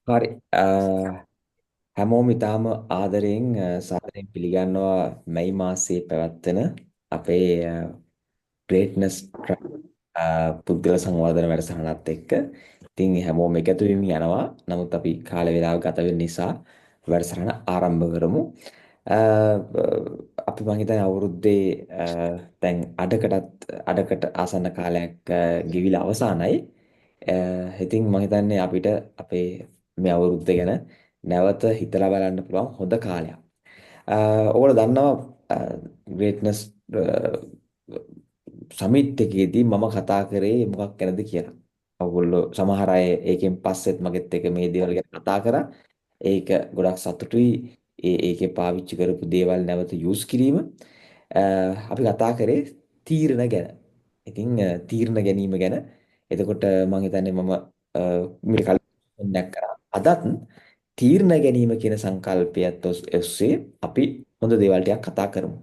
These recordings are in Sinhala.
හරි. හැමෝම ඉතාම ආදරයෙන් සාදරයෙන් පිළිගන්නවා මැයි මාසයේ පැවැත්වෙන අපේ ග්‍රේට්නස් පුද්ගල සංවර්ධන වැඩසටහනත් එක්ක. ඉතින් හැමෝම එකතු වෙමින් යනවා. නමුත් අපි කාල වේලාව ගත වෙන නිසා වැඩසටහන ආරම්භ කරමු. අපි මං හිතන්නේ අවුරුද්දේ දැන් අඩකට ආසන්න කාලයක් ගෙවිලා අවසానයි. ඉතින් මං හිතන්නේ අපිට අපේ මේ අවුරුද්ද ගැන නැවත හිතලා බලන්න පුළුවන් හොඳ කාලයක්. ඔයගොල්ලෝ දන්නවා ග්‍රේට්නස් සමිට් එකේදී මම කතා කරේ මොකක් ගැනද කියලා. ඔයගොල්ලෝ සමහර අය ඒකෙන් පස්සෙත් මගෙත් එක්ක මේ දේවල් ගැන කතා කරා. ඒක ගොඩක් සතුටුයි. ඒකේ පාවිච්චි කරපු දේවල් නැවත යූස් කිරීම. අපි කතා කරේ තීරණ ගැන. ඉතින් තීරණ ගැනීම ගැන. එතකොට මං හිතන්නේ මම මීට කලින් කරා. අදත් තීරණ ගැනීම කියන සංකල්පයත් ඔස්සේ අපි හොඳ දේවල් ටිකක් කතා කරමු.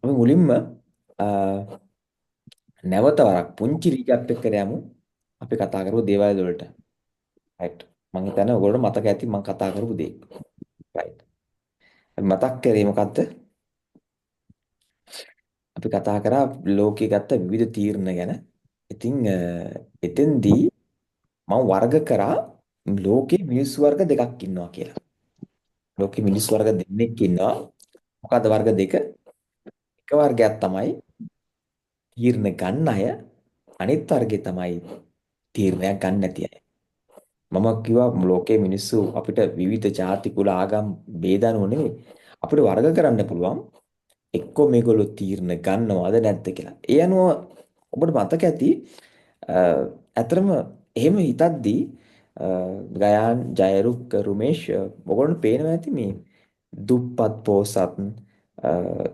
අපි මුලින්ම නැවත වරක් පුංචි රීකැප් එකකට යමු. අපි කතා කරපු දේවල් වලට. රයිට්. මං හිතන්නේ ඔයගොල්ලෝ මතක ඇති මං කතා කරපු දේ. රයිට්. අපි මතක් කරේ මොකද්ද? අපි කතා කරා ලෝකේ ගත්ත විවිධ තීරණ ගැන. ඉතින් එතෙන්දී මං වර්ග කරා ලෝකේ මිනිස් වර්ග දෙකක් ඉන්නවා කියලා. ලෝකේ මිනිස් වර්ග දෙන්නෙක් ඉන්නවා. මොකද්ද වර්ග දෙක? එක වර්ගයක් තමයි තීරණ ගන්න අය, අනිත් වර්ගය තමයි තීරණයක් ගන්න නැති අය. මම කිව්වා ලෝකේ මිනිස්සු අපිට විවිධ ජාති කුල ආගම් ભેද අනුව නෙමෙයි අපිට වර්ග කරන්න පුළුවන්. එක්කෝ මේගොල්ලෝ තීරණ ගන්නවද නැද්ද කියලා. ඒ අනුව ඔබට මතක ඇති ඇත්තටම එහෙම හිතද්දී ගයාන්, ජයරුක්, රුමේෂ් ඔයගොල්ලන්ට පේනවා ඇති මේ දුප්පත් පෝසත්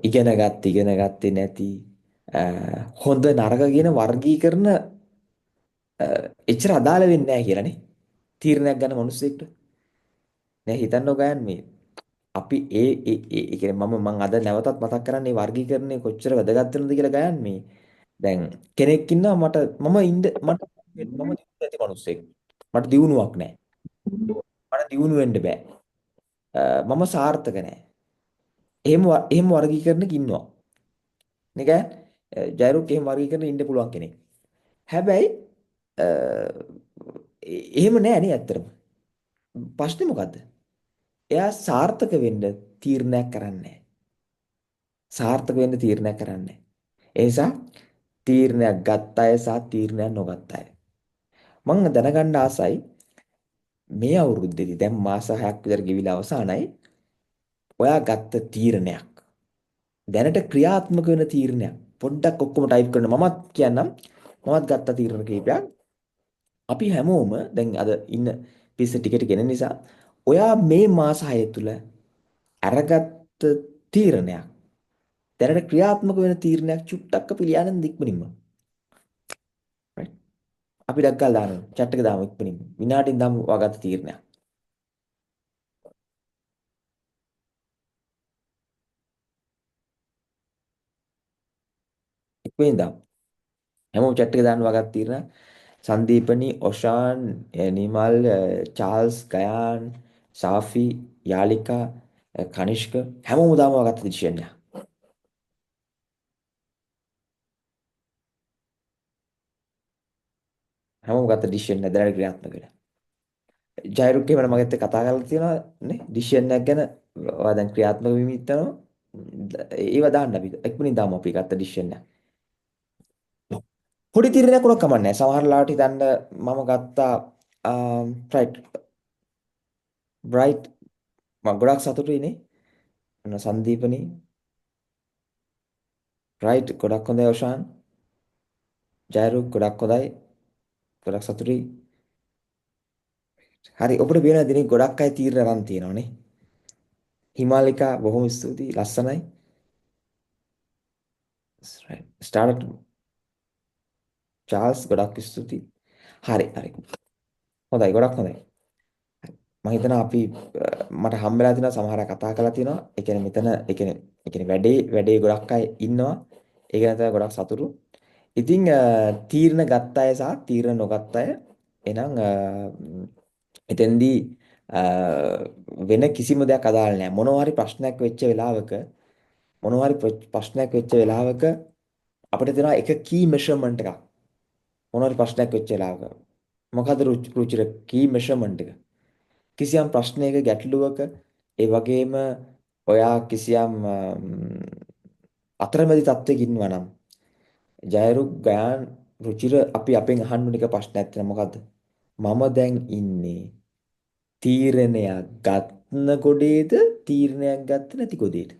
ඉගෙනගත් ඉගෙනගත්තේ නැති හොඳ නරක කියන වර්ගීකරණ එච්චර අදාළ වෙන්නේ නැහැ කියලා නේ. තීරණයක් ගන්න මිනිස්සෙක්ට. නෑ හිතන්නකෝ ගයන් මේ අපි ඒ ඒ ඒ කියන්නේ මං අද නැවතත් මතක් කරන්නේ මේ වර්ගීකරණය කොච්චර වැදගත් වෙනවද කියලා ගයන් මේ දැන් කෙනෙක් ඉන්නවා මට මම ඉන්න මට මම දියුණු නැති මිනිස්සෙක්. මට දියුණුවක් නෑ. මට දියුණු වෙන්න බෑ. මම සාර්ථක නෑ. එහෙම වර්ගීකරණයක ඉන්නවා. නේ ගයන්? ජයරුක් එහෙම වර්ගීකරණ ඉන්න පුළුවන් කෙනෙක්. හැබැයි එහෙම නෑ නේ ඇත්තටම. ප්‍රශ්නේ මොකද්ද? එයා සාර්ථක වෙන්න තීරණයක් කරන්නේ නෑ. සාර්ථක වෙන්න තීරණයක් කරන්නේ නෑ. ඒ නිසා තීරණයක් ගත්ත අය සහ තීරණයක් නොගත්ත අය. මං දැනගන්න ආසයි මේ අවුරුද්දේදී දැන් මාස 6ක් විතර ගෙවිලා අවසానයි. ඔයා ගත්ත තීරණයක් දැනට ක්‍රියාත්මක වෙන තීරණයක් පොඩ්ඩක් ඔක්කොම ටයිප් කරන්න. මමත් කියන්නම් මමත් ගත්ත තීරණ කිහිපයක්. අපි හැමෝම දැන් අද ඉන්න පිස්ස ටික ටික එන නිසා ඔයා මේ මාස 6 තුල අරගත්ත තීරණයක් දැනට ක්‍රියාත්මක වෙන තීරණයක් චුට්ටක් අපි ලියන්න ඉක්මනින්ම. රයිට්. අපි ඩක් ගාලා දානවා. චැට් එක දාමු ඉක්මනින්ම. විනාඩියෙන් දාමු ඔයා ගත්ත තීරණයක්. ඉක්මනින් දාමු. හැමෝම චැට් එක දාන්න ඔයා ගත්ත තීරණ. සන්දීපනි, ඔෂාන්, නිමල්, චාල්ස්, ගයාන්, සාෆි, යාලිකා, කනිෂ්ක හැමෝම දාමු ඔයා ගත්ත ඩිසිෂන් එක. හැමෝම ගත්ත ඩිසිෂන් එක දැනට ක්‍රියාත්මක වෙනවා. ජයරුක් එහෙම මගෙත් එක්ක කතා කරලා තියෙනවා නේ ඩිසිෂන් එකක් ගැන. ඔයා දැන් ක්‍රියාත්මක වෙමින් ඉන්නවා. ඒව දාන්න අපි ඉක්මනින් දාමු අපි ගත්ත ඩිසිෂන් එක. පොඩි තීරණයක් වුණා කමක් නැහැ. සමහර ලාවට හිතන්න මම ගත්තා රයිට් බ්‍රයිට් මම ගොඩක් සතුටුයි නේ. අන්න සන්දීපනි රයිට් ගොඩක් හොඳයි ඔෂාන්. ජයරුක් ගොඩක් හොඳයි. ගොඩක් සතුටුයි. හරි ඔබට වෙන දිනේ ගොඩක් අය තීරණ අරන් තියෙනවා නේ. හිමාලිකා බොහොම ස්තුතියි ලස්සනයි. රයිට් ස්ටාර්ට් චාල්ස් ගොඩක් ස්තුතියි. හරි හරි. හොඳයි ගොඩක් හොඳයි. මම හිතනවා අපි මට හම්බ වෙලා තියෙනවා සමහර අය කතා කරලා තියෙනවා. ඒ කියන්නේ මෙතන ඒ කියන්නේ වැඩේ ගොඩක් අය ඉන්නවා. ඒ ගැන තමයි ගොඩක් සතුටු. ඉතින් තීරණ ගත්ත අය සහ තීරණ නොගත්ත අය එහෙනම් එතෙන්දී වෙන කිසිම දෙයක් අදාළ නෑ. මොනවා හරි ප්‍රශ්නයක් වෙච්ච වෙලාවක මොනවා හරි ප්‍රශ්නයක් වෙච්ච වෙලාවක අපිට තියෙනවා එක කී මෙෂර්මන්ට් එකක්. මොනවා හරි ප්‍රශ්නයක් වෙච්ච වෙලාවක මොකද රුචිර කී මෙෂර්මන්ට් එක? කිසියම් ප්‍රශ්නයක ගැටලුවක ඒ වගේම ඔයා කිසියම් අතරමැදි තත්ත්වයක ඉන්නවා නම් ජයරුක් ගයාන් රුචිර අපි අපෙන් අහන්න ඕන එක ප්‍රශ්නයක් තියෙනවා මොකද්ද? මම දැන් ඉන්නේ තීරණයක් ගන්න ගොඩේද තීරණයක් ගත්ත නැති ගොඩේද?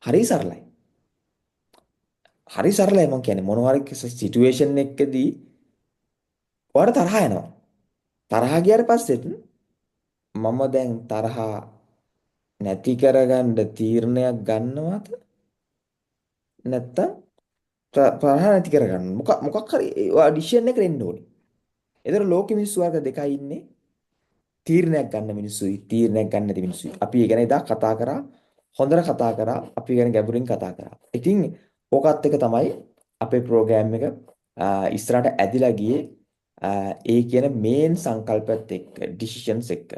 හරි සරලයි. හරි සරලයි මං කියන්නේ මොනවා හරි සිටුේෂන් එකකදී ඔයාට තරහ යනවා. තරහ ගියාට පස්සෙත් මම දැන් තරහ නැති කරගන්න තීරණයක් ගන්නවද නැත්තම් තරහ නැති කරගන්න මොකක් මොකක් හරි ඔයා ඩිසිෂන් එකට එන්න ඕනේ. ඒතර ලෝකෙ මිනිස්සු වර්ග දෙකයි ඉන්නේ. තීරණයක් ගන්න මිනිස්සුයි තීරණයක් ගන්න නැති මිනිස්සුයි. අපි ඒ ගැන එදා කතා කරා, හොඳට කතා කරා, අපි ඒ ගැන ගැඹුරින් කතා කරා. ඉතින් ඕකත් එක තමයි අපේ ප්‍රෝග්‍රෑම් එක ඉස්සරහට ඇදිලා ගියේ ඒ කියන මේන් සංකල්පත් එක්ක ඩිසිෂන්ස් එක්ක.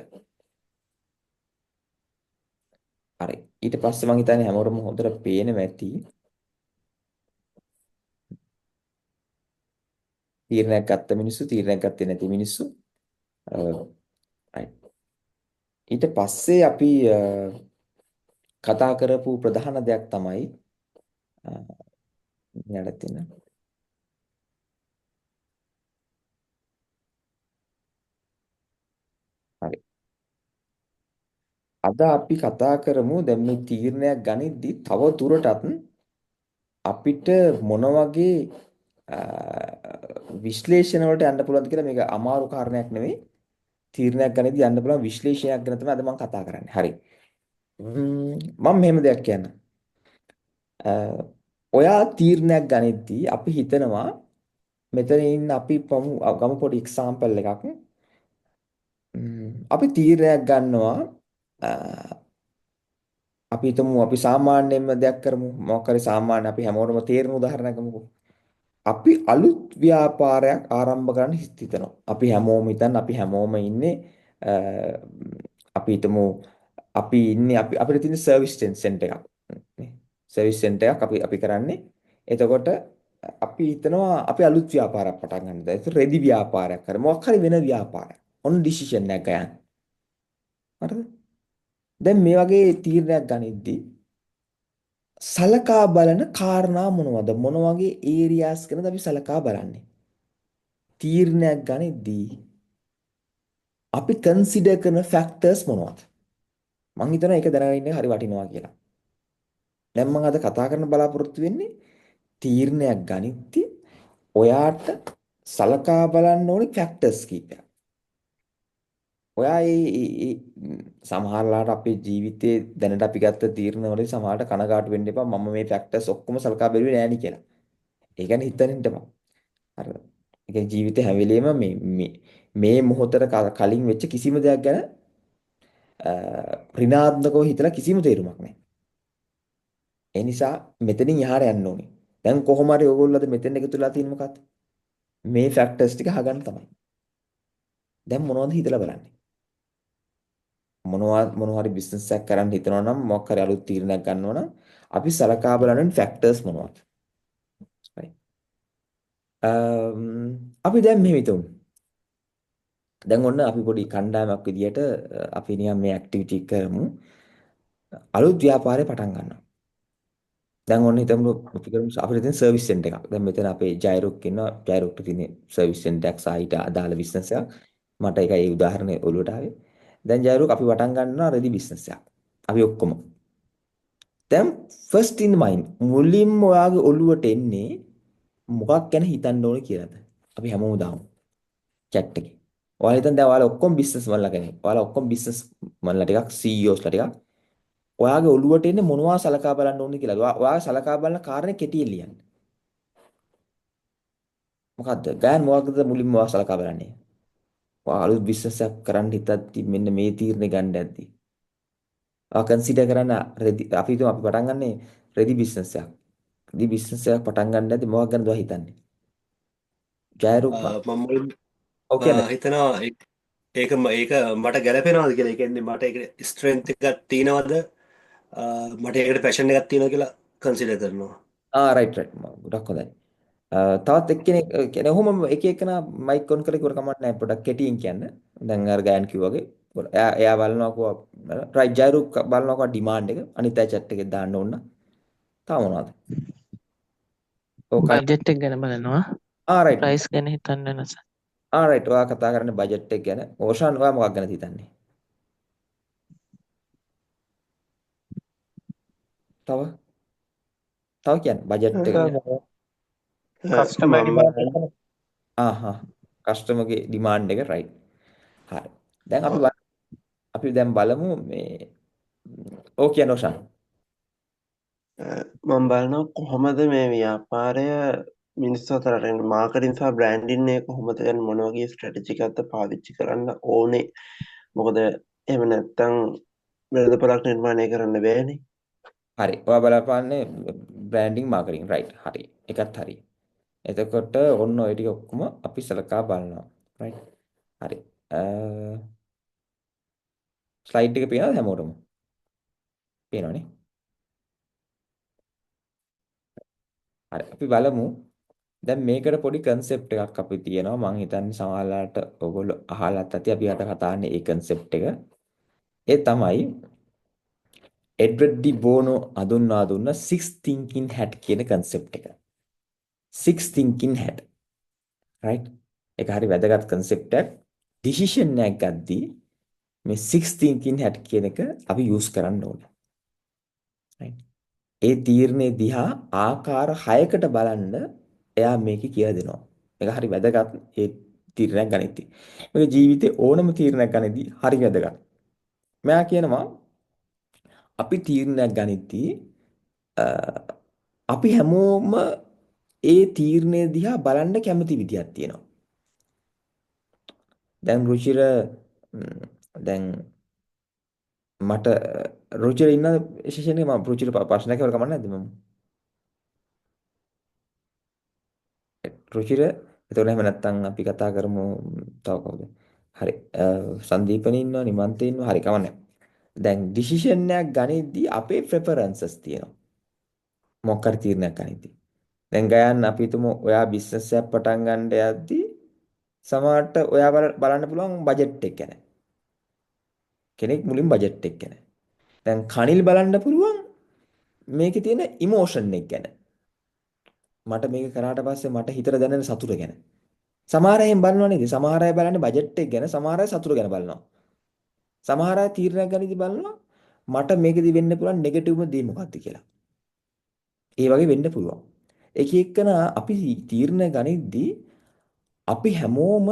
හරි. ඊට පස්සේ මං හිතන්නේ හැමෝටම හොඳට පේනවා ඇති. තීරණයක් ගත්ත මිනිස්සු තීරණයක් ගත්තේ නැති මිනිස්සු. රයිට්. ඊට පස්සේ අපි කතා කරපු ප්‍රධාන දෙයක් තමයි මෙයාට තියෙන හරි. අද අපි කතා කරමු දැන් මේ තීරණයක් ගනිද්දි තව දුරටත් අපිට මොන වගේ විශ්ලේෂණ වලට යන්න පුළුවන්ද කියලා මේක අමාරු කාරණයක් නෙවෙයි. තීරණයක් ගනිද්දි යන්න පුළුවන් විශ්ලේෂණයක් ගැන තමයි අද මම කතා කරන්නේ. හරි. මම මෙහෙම දෙයක් කියන්නම්. ඔයා තීරණයක් ගනිද්දි අපි හිතනවා මෙතන ඉන්න අපි ගමු පොඩි එක්සැම්පල් එකක්. අපි තීරණයක් ගන්නවා අපි හිතමු අපි සාමාන්‍යයෙන්ම දෙයක් කරමු. මොකක් හරි සාමාන්‍ය අපි හැමෝටම තේරෙන උදාහරණයක් ගමුකෝ. අපි අලුත් ව්‍යාපාරයක් ආරම්භ කරන්න හිතනවා. අපි හැමෝම හිතන්න අපි හැමෝම ඉන්නේ අපි හිතමු අපි ඉන්නේ අපි අපිට තියෙන සර්විස් සෙන්ටර් එකක් නේ. සර්විස් සෙන්ටර් එකක් අපි අපි කරන්නේ. එතකොට අපි හිතනවා අපි අලුත් ව්‍යාපාරයක් පටන් ගන්න. ඒක රෙදි ව්‍යාපාරයක් හරි මොකක් හරි වෙන ව්‍යාපාරයක්. ඔන්න ඩිසිෂන් එකක් ගන්න. හරිද? දැන් මේ වගේ තීරණයක් ගනිද්දි සලකා බලන කාරණා මොනවද? මොන වගේ ඒරියාස් ගැනද අපි සලකා බලන්නේ? තීරණයක් ගනිද්දී අපි කන්සිඩර් කරන ෆැක්ටර්ස් මොනවද? මං හිතනවා ඒක දැනගෙන ඉන්න එක හරි වටිනවා කියලා. දැන් මං අද කතා කරන්න බලාපොරොත්තු වෙන්නේ තීරණයක් ගනිද්දී ඔයාට සලකා බලන්න ඕනේ ෆැක්ටර්ස් කීපයක්. ඔයා ඒ සමහර ලාට අපේ ජීවිතේ දැනට අපි ගත්ත තීරණ වලදී සමහරට කනගාටු වෙන්න එපා මම මේ ෆැක්ටර්ස් ඔක්කොම සලකා බැලුවේ නෑනේ කියලා. ඒ කියන්නේ හිතන්න හිටපන්. හරිද? ඒ කියන්නේ ජීවිතේ හැම වෙලෙම මේ මේ මේ මොහොතට කලින් වෙච්ච කිසිම දෙයක් ගැන ඍණාත්මකව හිතලා කිසිම තේරුමක් නෑ. ඒ නිසා මෙතනින් එහාට යන්න ඕනේ. දැන් කොහොම හරි ඔයගොල්ලෝ අද මෙතෙන් එකතු වෙලා තියෙන්නේ මොකක්ද? මේ ෆැක්ටර්ස් ටික අහගන්න තමයි. දැන් මොනවද හිතලා බලන්නේ? මොනවා මොනවා හරි බිස්නස් එකක් කරන්න හිතනවා නම් මොකක් හරි අලුත් තීරණයක් ගන්නවා නම් අපි සලකා බලන්න ෆැක්ටර්ස් මොනවද? right. අපි දැන් මෙහෙම හිතමු. දැන් ඔන්න අපි පොඩි කණ්ඩායමක් විදියට අපි නිකන් මේ ඇක්ටිවිටි කරමු. අලුත් ව්‍යාපාරේ පටන් ගන්නවා. දැන් ඔන්න හිතමු අපි කරමු අපිට තියෙන සර්විස් සෙන්ටර් එකක්. දැන් මෙතන අපේ ජයරුක් ඉන්නවා. ජයරුක්ට තියෙන සර්විස් සෙන්ටර් එකක් සහ ඊට අදාළ බිස්නස් එකක්. මට ඒකයි ඒ උදාහරණය ඔළුවට ආවේ. දැන් ජයරුක් අපි පටන් ගන්නවා රෙදි බිස්නස් එකක්. අපි ඔක්කොම. දැන් ෆස්ට් ඉන් මයින්ඩ් මුලින්ම ඔයාගේ ඔළුවට එන්නේ මොකක් ගැන හිතන්න ඕනේ කියලාද? අපි හැමෝම දාමු චැට් එකේ. ඔයාලා හිතන්න දැන් ඔයාලා ඔක්කොම බිස්නස් මන්ලා කෙනෙක්. ඔයාලා ඔක්කොම බිස්නස් මන්ලා ටිකක් CEOs ලා ටිකක්. ඔයාගේ ඔළුවට එන්නේ මොනවා සලකා බලන්න ඕනේ කියලාද? ඔයා සලකා බලන කාරණේ කෙටියෙන් ලියන්න. මොකද්ද? ගයන් මොකක්ද මුලින්ම ඔයා සලකා බලන්නේ? ඔයා අලුත් බිස්නස් එකක් කරන්න හිතද්දි මෙන්න මේ තීරණය ගන්න යද්දි. ඔයා කන්සිඩර් කරන්න රෙදි අපි හිතමු අපි පටන් ගන්නේ රෙදි බිස්නස් එකක්. රෙදි බිස්නස් එකක් පටන් ගන්න යද්දි මොකක් ගැනද ඔයා හිතන්නේ? ජයරුක් මම මුලින්ම ඔව් කියන්නේ. හිතනවා ඒක ඒක මට ගැලපෙනවද කියලා. ඒ කියන්නේ මට ඒක ස්ට්‍රෙන්ග්ත් එකක් තියෙනවද? මට ඒකට පැෂන් එකක් තියෙනවද කියලා කන්සිඩර් කරනවා. ආ රයිට් රයිට් ගොඩක් හොඳයි. තවත් එක්කෙනෙක් කියන්නේ ඔහොම එක එකනා මයික් ඔන් කරලා කිව්වට කමක් නැහැ පොඩක් කෙටියෙන් කියන්න. දැන් අර ගයන් කිව්වා වගේ. එයා එයා බලනවා කිව්වා රයිට් ජයරූප් බලනවා කිව්වා ඩිමාන්ඩ් එක. අනිත් අය චැට් එකේ දාන්න ඕන. තව මොනවද? ඔව් බජට් එක ගැන බලනවා. ආ රයිට්. ප්‍රයිස් ගැන හිතන්න වෙනස. ආ රයිට් ඔයා කතා කරන්නේ බජට් එක ගැන. ඕෂාන් ඔයා මොකක් ගැනද හිතන්නේ? තව තව කියන්න බජට් එක. කස්ටමර් මම ඩිමාන්ඩ් බලන්නේ එක. ආහා කස්ටමර්ගේ ඩිමාන්ඩ් එක රයිට්. හරි. දැන් අපි අපි දැන් බලමු මේ ඔව් කියන්න ඕෂාන්. මම බලනවා කොහොමද මේ ව්‍යාපාරය මිනිස්සු අතරට එන්නේ, මාකටිං සහ බ්‍රෑන්ඩින් එක කොහොමද කරන්නේ, මොන වගේ ස්ට්‍රැටජි එකක්ද පාවිච්චි කරන්න ඕනේ. මොකද එහෙම නැත්නම් වෙළඳපොළක් නිර්මාණය කරන්න බෑනේ. හරි. ඔයා බලපාන්නේ බ්‍රෑන්ඩින් මාකටිං රයිට්. හරි. ඒකත් හරි. එතකොට ඔන්න ඔය ටික ඔක්කොම අපි සලකා බලනවා. රයිට්. හරි. ස්ලයිඩ් එක පේනවද හැමෝටම? පේනවනේ. හරි. අපි බලමු. දැන් මේකට පොඩි කන්සෙප්ට් එකක් අපි තියෙනවා. මං හිතන්නේ සමහරලාට ඔයගොල්ලෝ අහලත් ඇති අපි අද කතා කරන්නේ ඒ කන්සෙප්ට් එක. ඒ තමයි එඩ්වඩ් ඩි බෝනෝ හඳුන්වා දුන්න six thinking hat කියන කන්සෙප්ට් එක. Six thinking hat. Right? ඒක හරි වැදගත් කන්සෙප්ට් එකක්. ඩිසිෂන් එකක් ගද්දී මේ six thinking hat කියන එක අපි යූස් කරන්න ඕනේ. Right? ඒ තීරණේ දිහා ආකාර 6කට බලන්න එයා මේක කියලා දෙනවා. මේක හරි වැදගත් ඒ තීරණයක් ගනිද්දී. මේක ජීවිතේ ඕනම තීරණයක් ගනිද්දී හරි වැදගත්. මෙයා කියනවා අපි තීරණයක් ගනිද්දී අපි හැමෝම ඒ තීරණය දිහා බලන්න කැමති විදියක් තියෙනවා. දැන් රුචිර දැන් මට රුචිර ඉන්න සෙෂන් එකේ මම රුචිර ප්‍රශ්නයක් අහුවල කමක් නැද්ද මම? රුචිර එතකොට එහෙම නැත්නම් අපි කතා කරමු තව කවුද? හරි සංදීපනි ඉන්නවා නිමන්ත ඉන්නවා හරි කමක් නැහැ. දැන් ඩිසිෂන් එකක් ගනිද්දී අපේ ප්‍රෙෆරන්සස් තියෙනවා. මොකක් හරි තීරණයක් ගනිද්දී. දැන් ගයන් අපි හිතමු ඔයා බිස්නස් එකක් පටන් ගන්න යද්දී සමහරට ඔයා බලන්න පුළුවන් බජට් එක ගැන. කෙනෙක් මුලින් බජට් එක ගැන. දැන් කනිල් බලන්න පුළුවන් මේකේ තියෙන ඉමෝෂන් එක ගැන. මට මේක කරාට පස්සේ මට හිතට දැනෙන සතුට ගැන. සමහර අය එහෙම බලනවා නේද? සමහර අය බලන්නේ බජට් එක ගැන, සමහර අය සතුට ගැන බලනවා. සමහර අය තීරණයක් ගනිද්දී බලනවා මට මේකෙදි වෙන්න පුළුවන් නෙගටිව්ම දේ මොකක්ද කියලා. ඒ වගේ වෙන්න පුළුවන්. එක එකනා අපි තීරණ ගනිද්දී අපි හැමෝම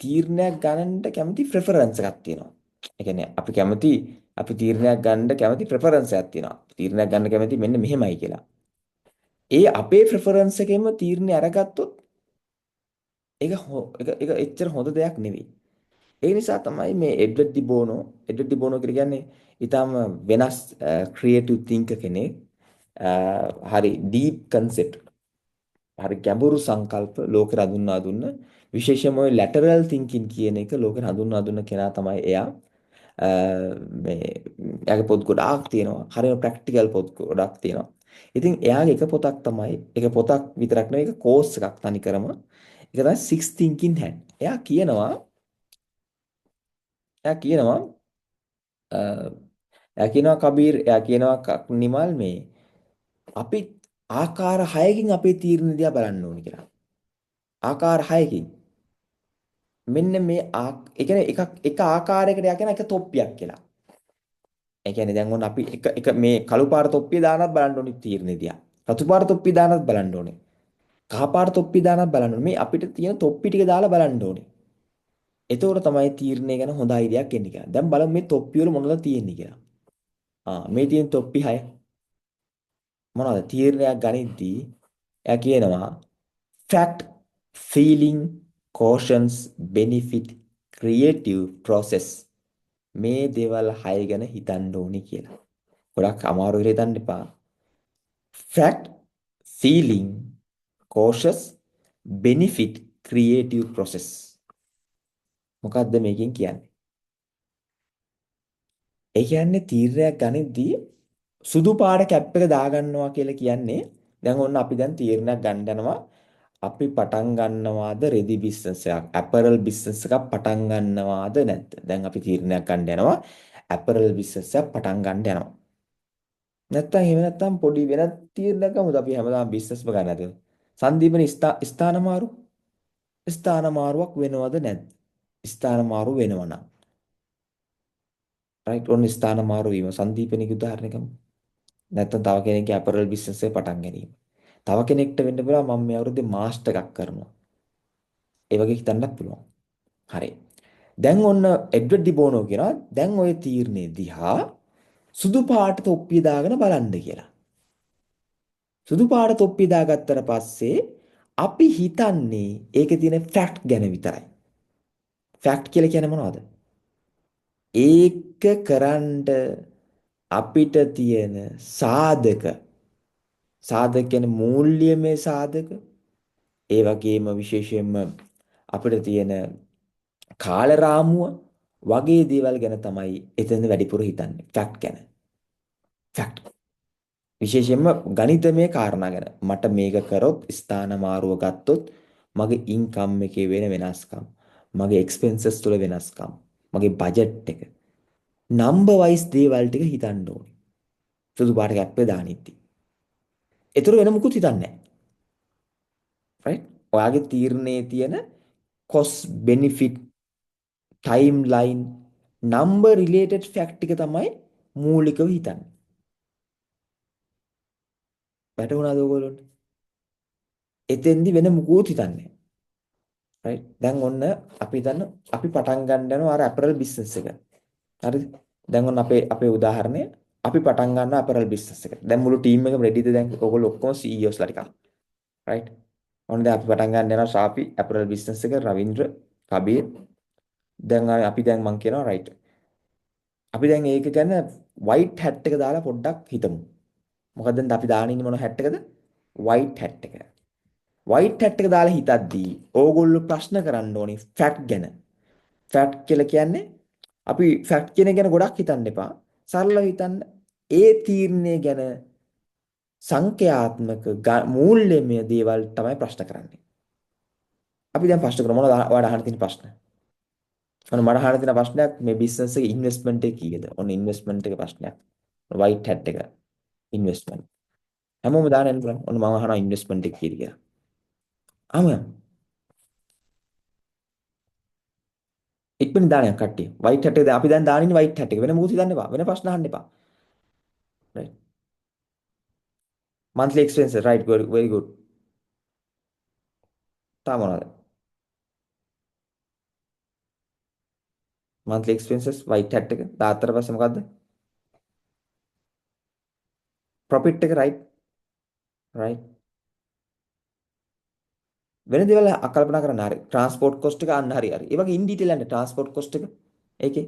තීරණයක් ගන්නට කැමති ප්‍රෙෆරන්ස් එකක් තියෙනවා. ඒ කියන්නේ අපි කැමති අපි තීරණයක් ගන්න කැමති ප්‍රෙෆරන්ස් එකක් තියෙනවා. තීරණයක් ගන්න කැමති මෙන්න මෙහෙමයි කියලා. ඒ අපේ ප්‍රෙෆරන්ස් එකෙන්ම තීරණය අරගත්තොත් ඒක ඒක එච්චර හොඳ දෙයක් නෙවෙයි. ඒ නිසා තමයි මේ එඩ්වඩ් ඩි බෝනෝ එඩ්වඩ් ඩි බෝනෝ කියලා කියන්නේ ඊටාම වෙනස් ක්‍රියේටිව් තින්කර් කෙනෙක්. හරි ඩීප් කන්සෙප්ට් හරි ගැඹුරු සංකල්ප ලෝකෙට හඳුන්වා දුන්න විශේෂයෙන්ම ඔය ලැටරල් තින්කින් කියන එක ලෝකෙට හඳුන්වා දුන්න කෙනා තමයි එයා. මේ එයාගේ පොත් ගොඩාක් තියෙනවා. හරිම ප්‍රැක්ටිකල් පොත් ගොඩක් තියෙනවා. ඉතින් එයාගේ එක පොතක් තමයි එක පොතක් විතරක් නෙවෙයි ඒක කෝස් එකක් තනිකරම. ඒක තමයි six thinking hat. එයා කියනවා එයා කියනවා එයා කියනවා කබීර් එයා කියනවා නිමල් මේ අපි ආකාර 6කින් අපේ තීරණ දිහා බලන්න ඕනේ කියලා. ආකාර 6කින්. මෙන්න මේ ඒ කියන්නේ එකක් එක ආකාරයකට එයා කියන එක තොප්පියක් කියලා. ඒ කියන්නේ දැන් ඔන්න අපි එක එක මේ කළු පාට තොප්පිය දානත් බලන්න ඕනේ තීරණේ දිහා. රතු පාට තොප්පිය දානත් බලන්න ඕනේ. කහ පාට තොප්පිය දානත් බලන්න ඕනේ. මේ අපිට තියෙන තොප්පි ටික දාලා බලන්න ඕනේ. එතකොට තමයි තීරණය ගැන හොඳ අයිඩියක් එන්නේ කියලා. දැන් බලමු මේ තොප්පි වල මොනවද තියෙන්නේ කියලා. ආ මේ තියෙන තොප්පි 6 මොනවද තීරණයක් ගනිද්දී එයා කියනවා fact, feeling, cautions, benefit, creative process මේ දේවල් 6 ගැන හිතන්න ඕනි කියලා. ගොඩක් අමාරු කියලා හිතන්න එපා. Fact, feeling, cautious, benefit, creative process. මොකද්ද මේකෙන් කියන්නේ? ඒ කියන්නේ තීරණයක් ගනිද්දී සුදු පාට කැප් එක දාගන්නවා කියලා කියන්නේ දැන් ඔන්න අපි දැන් තීරණයක් ගන්න යනවා. අපි පටන් ගන්නවාද රෙදි බිස්නස් එකක්, ඇපරල් බිස්නස් එකක් පටන් ගන්නවාද නැද්ද? දැන් අපි තීරණයක් ගන්න යනවා ඇපරල් බිස්නස් එකක් පටන් ගන්න යනවා. නැත්තම් එහෙම නැත්තම් පොඩි වෙනත් තීරණයක් ගමුද? අපි හැමදාම බිස්නස්ම ගන්න නැතුව. සංදීපන ස්ථාන මාරු, ස්ථාන මාරුවක් වෙනවද නැද්ද? ස්ථාන මාරු වෙනවා නම් රයිට්, ඔන්න ස්ථාන මාරු වීම සංදීපනික උදාහරණයක් ගමු. නැත්තම් තව කෙනෙක්ගේ ඇපරල් බිස්නස් එක පටන් ගැනීම. තව කෙනෙක්ට වෙන්න පුළුවන් මම මේ අවුරුද්දේ මාස්ටර් එකක් කරනවා. ඒ වගේ හිතන්නත් පුළුවන්. හරි. දැන් ඔන්න එඩ්වඩ් ඩි බෝනෝ කියනවා දැන් ඔය තීරණේ දිහා සුදු පාට තොප්පිය දාගෙන බලන්න කියලා. සුදු පාට තොප්පිය දාගත්තට පස්සේ අපි හිතන්නේ ඒකේ තියෙන ෆැක්ට් ගැන විතරයි. ෆැක්ට් කියලා කියන්නේ මොනවද? ඒක කරන්න අපිට තියෙන සාධක. සාධක කියන්නේ මූල්‍යමය සාධක. ඒ වගේම විශේෂයෙන්ම අපිට තියෙන කාලරාමුව වගේ දේවල් ගැන තමයි එතන වැඩිපුර හිතන්නේ. ෆැක්ට් ගැන. ෆැක්ට්. විශේෂයෙන්ම ගණිතමය කාරණා ගැන. මට මේක කරොත් ස්ථාන මාරුව ගත්තොත් මගේ ඉන්කම් එකේ වෙන වෙනස්කම්, මගේ එක්ස්පෙන්සස් තුළ වෙනස්කම්, මගේ බජට් එක, නම්බර් වයිස් දේවල් ටික හිතන්න ඕනේ. සුදු පාට කැප් එක දාන ඉද්දි. ඒතර වෙන මුකුත් හිතන්නේ නැහැ. රයිට්? ඔයාගේ තීරණයේ තියෙන cost benefit timeline number related fact ටික තමයි මූලිකව හිතන්නේ. වැටහුණාද ඔයගොල්ලන්ට? එතෙන්දි වෙන මුකුත් හිතන්නේ නැහැ. රයිට්? දැන් ඔන්න අපි හිතන්න අපි පටන් ගන්න යනවා අර ඇපරල් බිස්නස් එක. හරිද? දැන් ඔන්න අපේ අපේ උදාහරණය අපි පටන් ගන්නවා ඇපරල් බිස්නස් එක. දැන් මුළු ටීම් එකම රෙඩිද දැන් ඔයගොල්ලෝ ඔක්කොම CEOs ලා ටිකක්. රයිට්? ඔන්න දැන් අපි පටන් ගන්න යනවා ශාපි ඇපරල් බිස්නස් එක, රවින්ද්‍ර, කබීර්. දැන් අපි දැන් මං කියනවා රයිට්. අපි දැන් ඒක ගැන වයිට් හැට් එක දාලා පොඩ්ඩක් හිතමු. මොකද දැන් අපි දාන ඉන්නේ මොන හැට් එකද? වයිට් හැට් එක. වයිට් හැට් එක දාලා හිතද්දී ඕගොල්ලෝ ප්‍රශ්න කරන්න ඕනි ෆැක්ට් ගැන. ෆැක්ට් කියලා කියන්නේ අපි ෆැක්ට් කියන ගැන ගොඩක් හිතන්න එපා. සරලව හිතන්න ඒ තීරණය ගැන සංඛ්‍යාත්මක මූල්‍යමය දේවල් තමයි ප්‍රශ්න කරන්නේ. අපි දැන් ප්‍රශ්න කරමු. මොනවද ඔයාලා අහන්න තියෙන ප්‍රශ්න? ඔන්න මට අහන්න තියෙන ප්‍රශ්නයක් මේ බිස්නස් එකේ ඉන්වෙස්ට්මන්ට් එක කීයද? ඔන්න ඉන්වෙස්ට්මන්ට් එක ප්‍රශ්නයක්. වයිට් හැට් එක ඉන්වෙස්ට්මන්ට්. හැමෝම දාන්න යන්න පුළුවන්. ඔන්න මම අහනවා ඉන්වෙස්ට්මන්ට් එක කීයද කියලා. ආම ඉක්මනින් දාන්න යන්න කට්ටිය. වයිට් හැට් එක දැන් අපි දැන් දාන ඉන්නේ වයිට් හැට් එක. වෙන මොකුත් හිතන්න එපා. වෙන ප්‍රශ්න අහන්න එපා. Right. Monthly expenses, right, good, very good. තාම මොනවද? Monthly expenses white hat එක දාත්තර පස්සේ මොකද්ද? Profit එක, right? Right. වෙන දේවල් කල්පනා කරන්න. හරි. ට්‍රාන්ස්පෝර්ට් කොස්ට් එක අන්න හරි හරි. ඒ වගේ ඉන් ඩීටේල් යන්න ට්‍රාන්ස්පෝර්ට් කොස්ට් එක. ඒකේ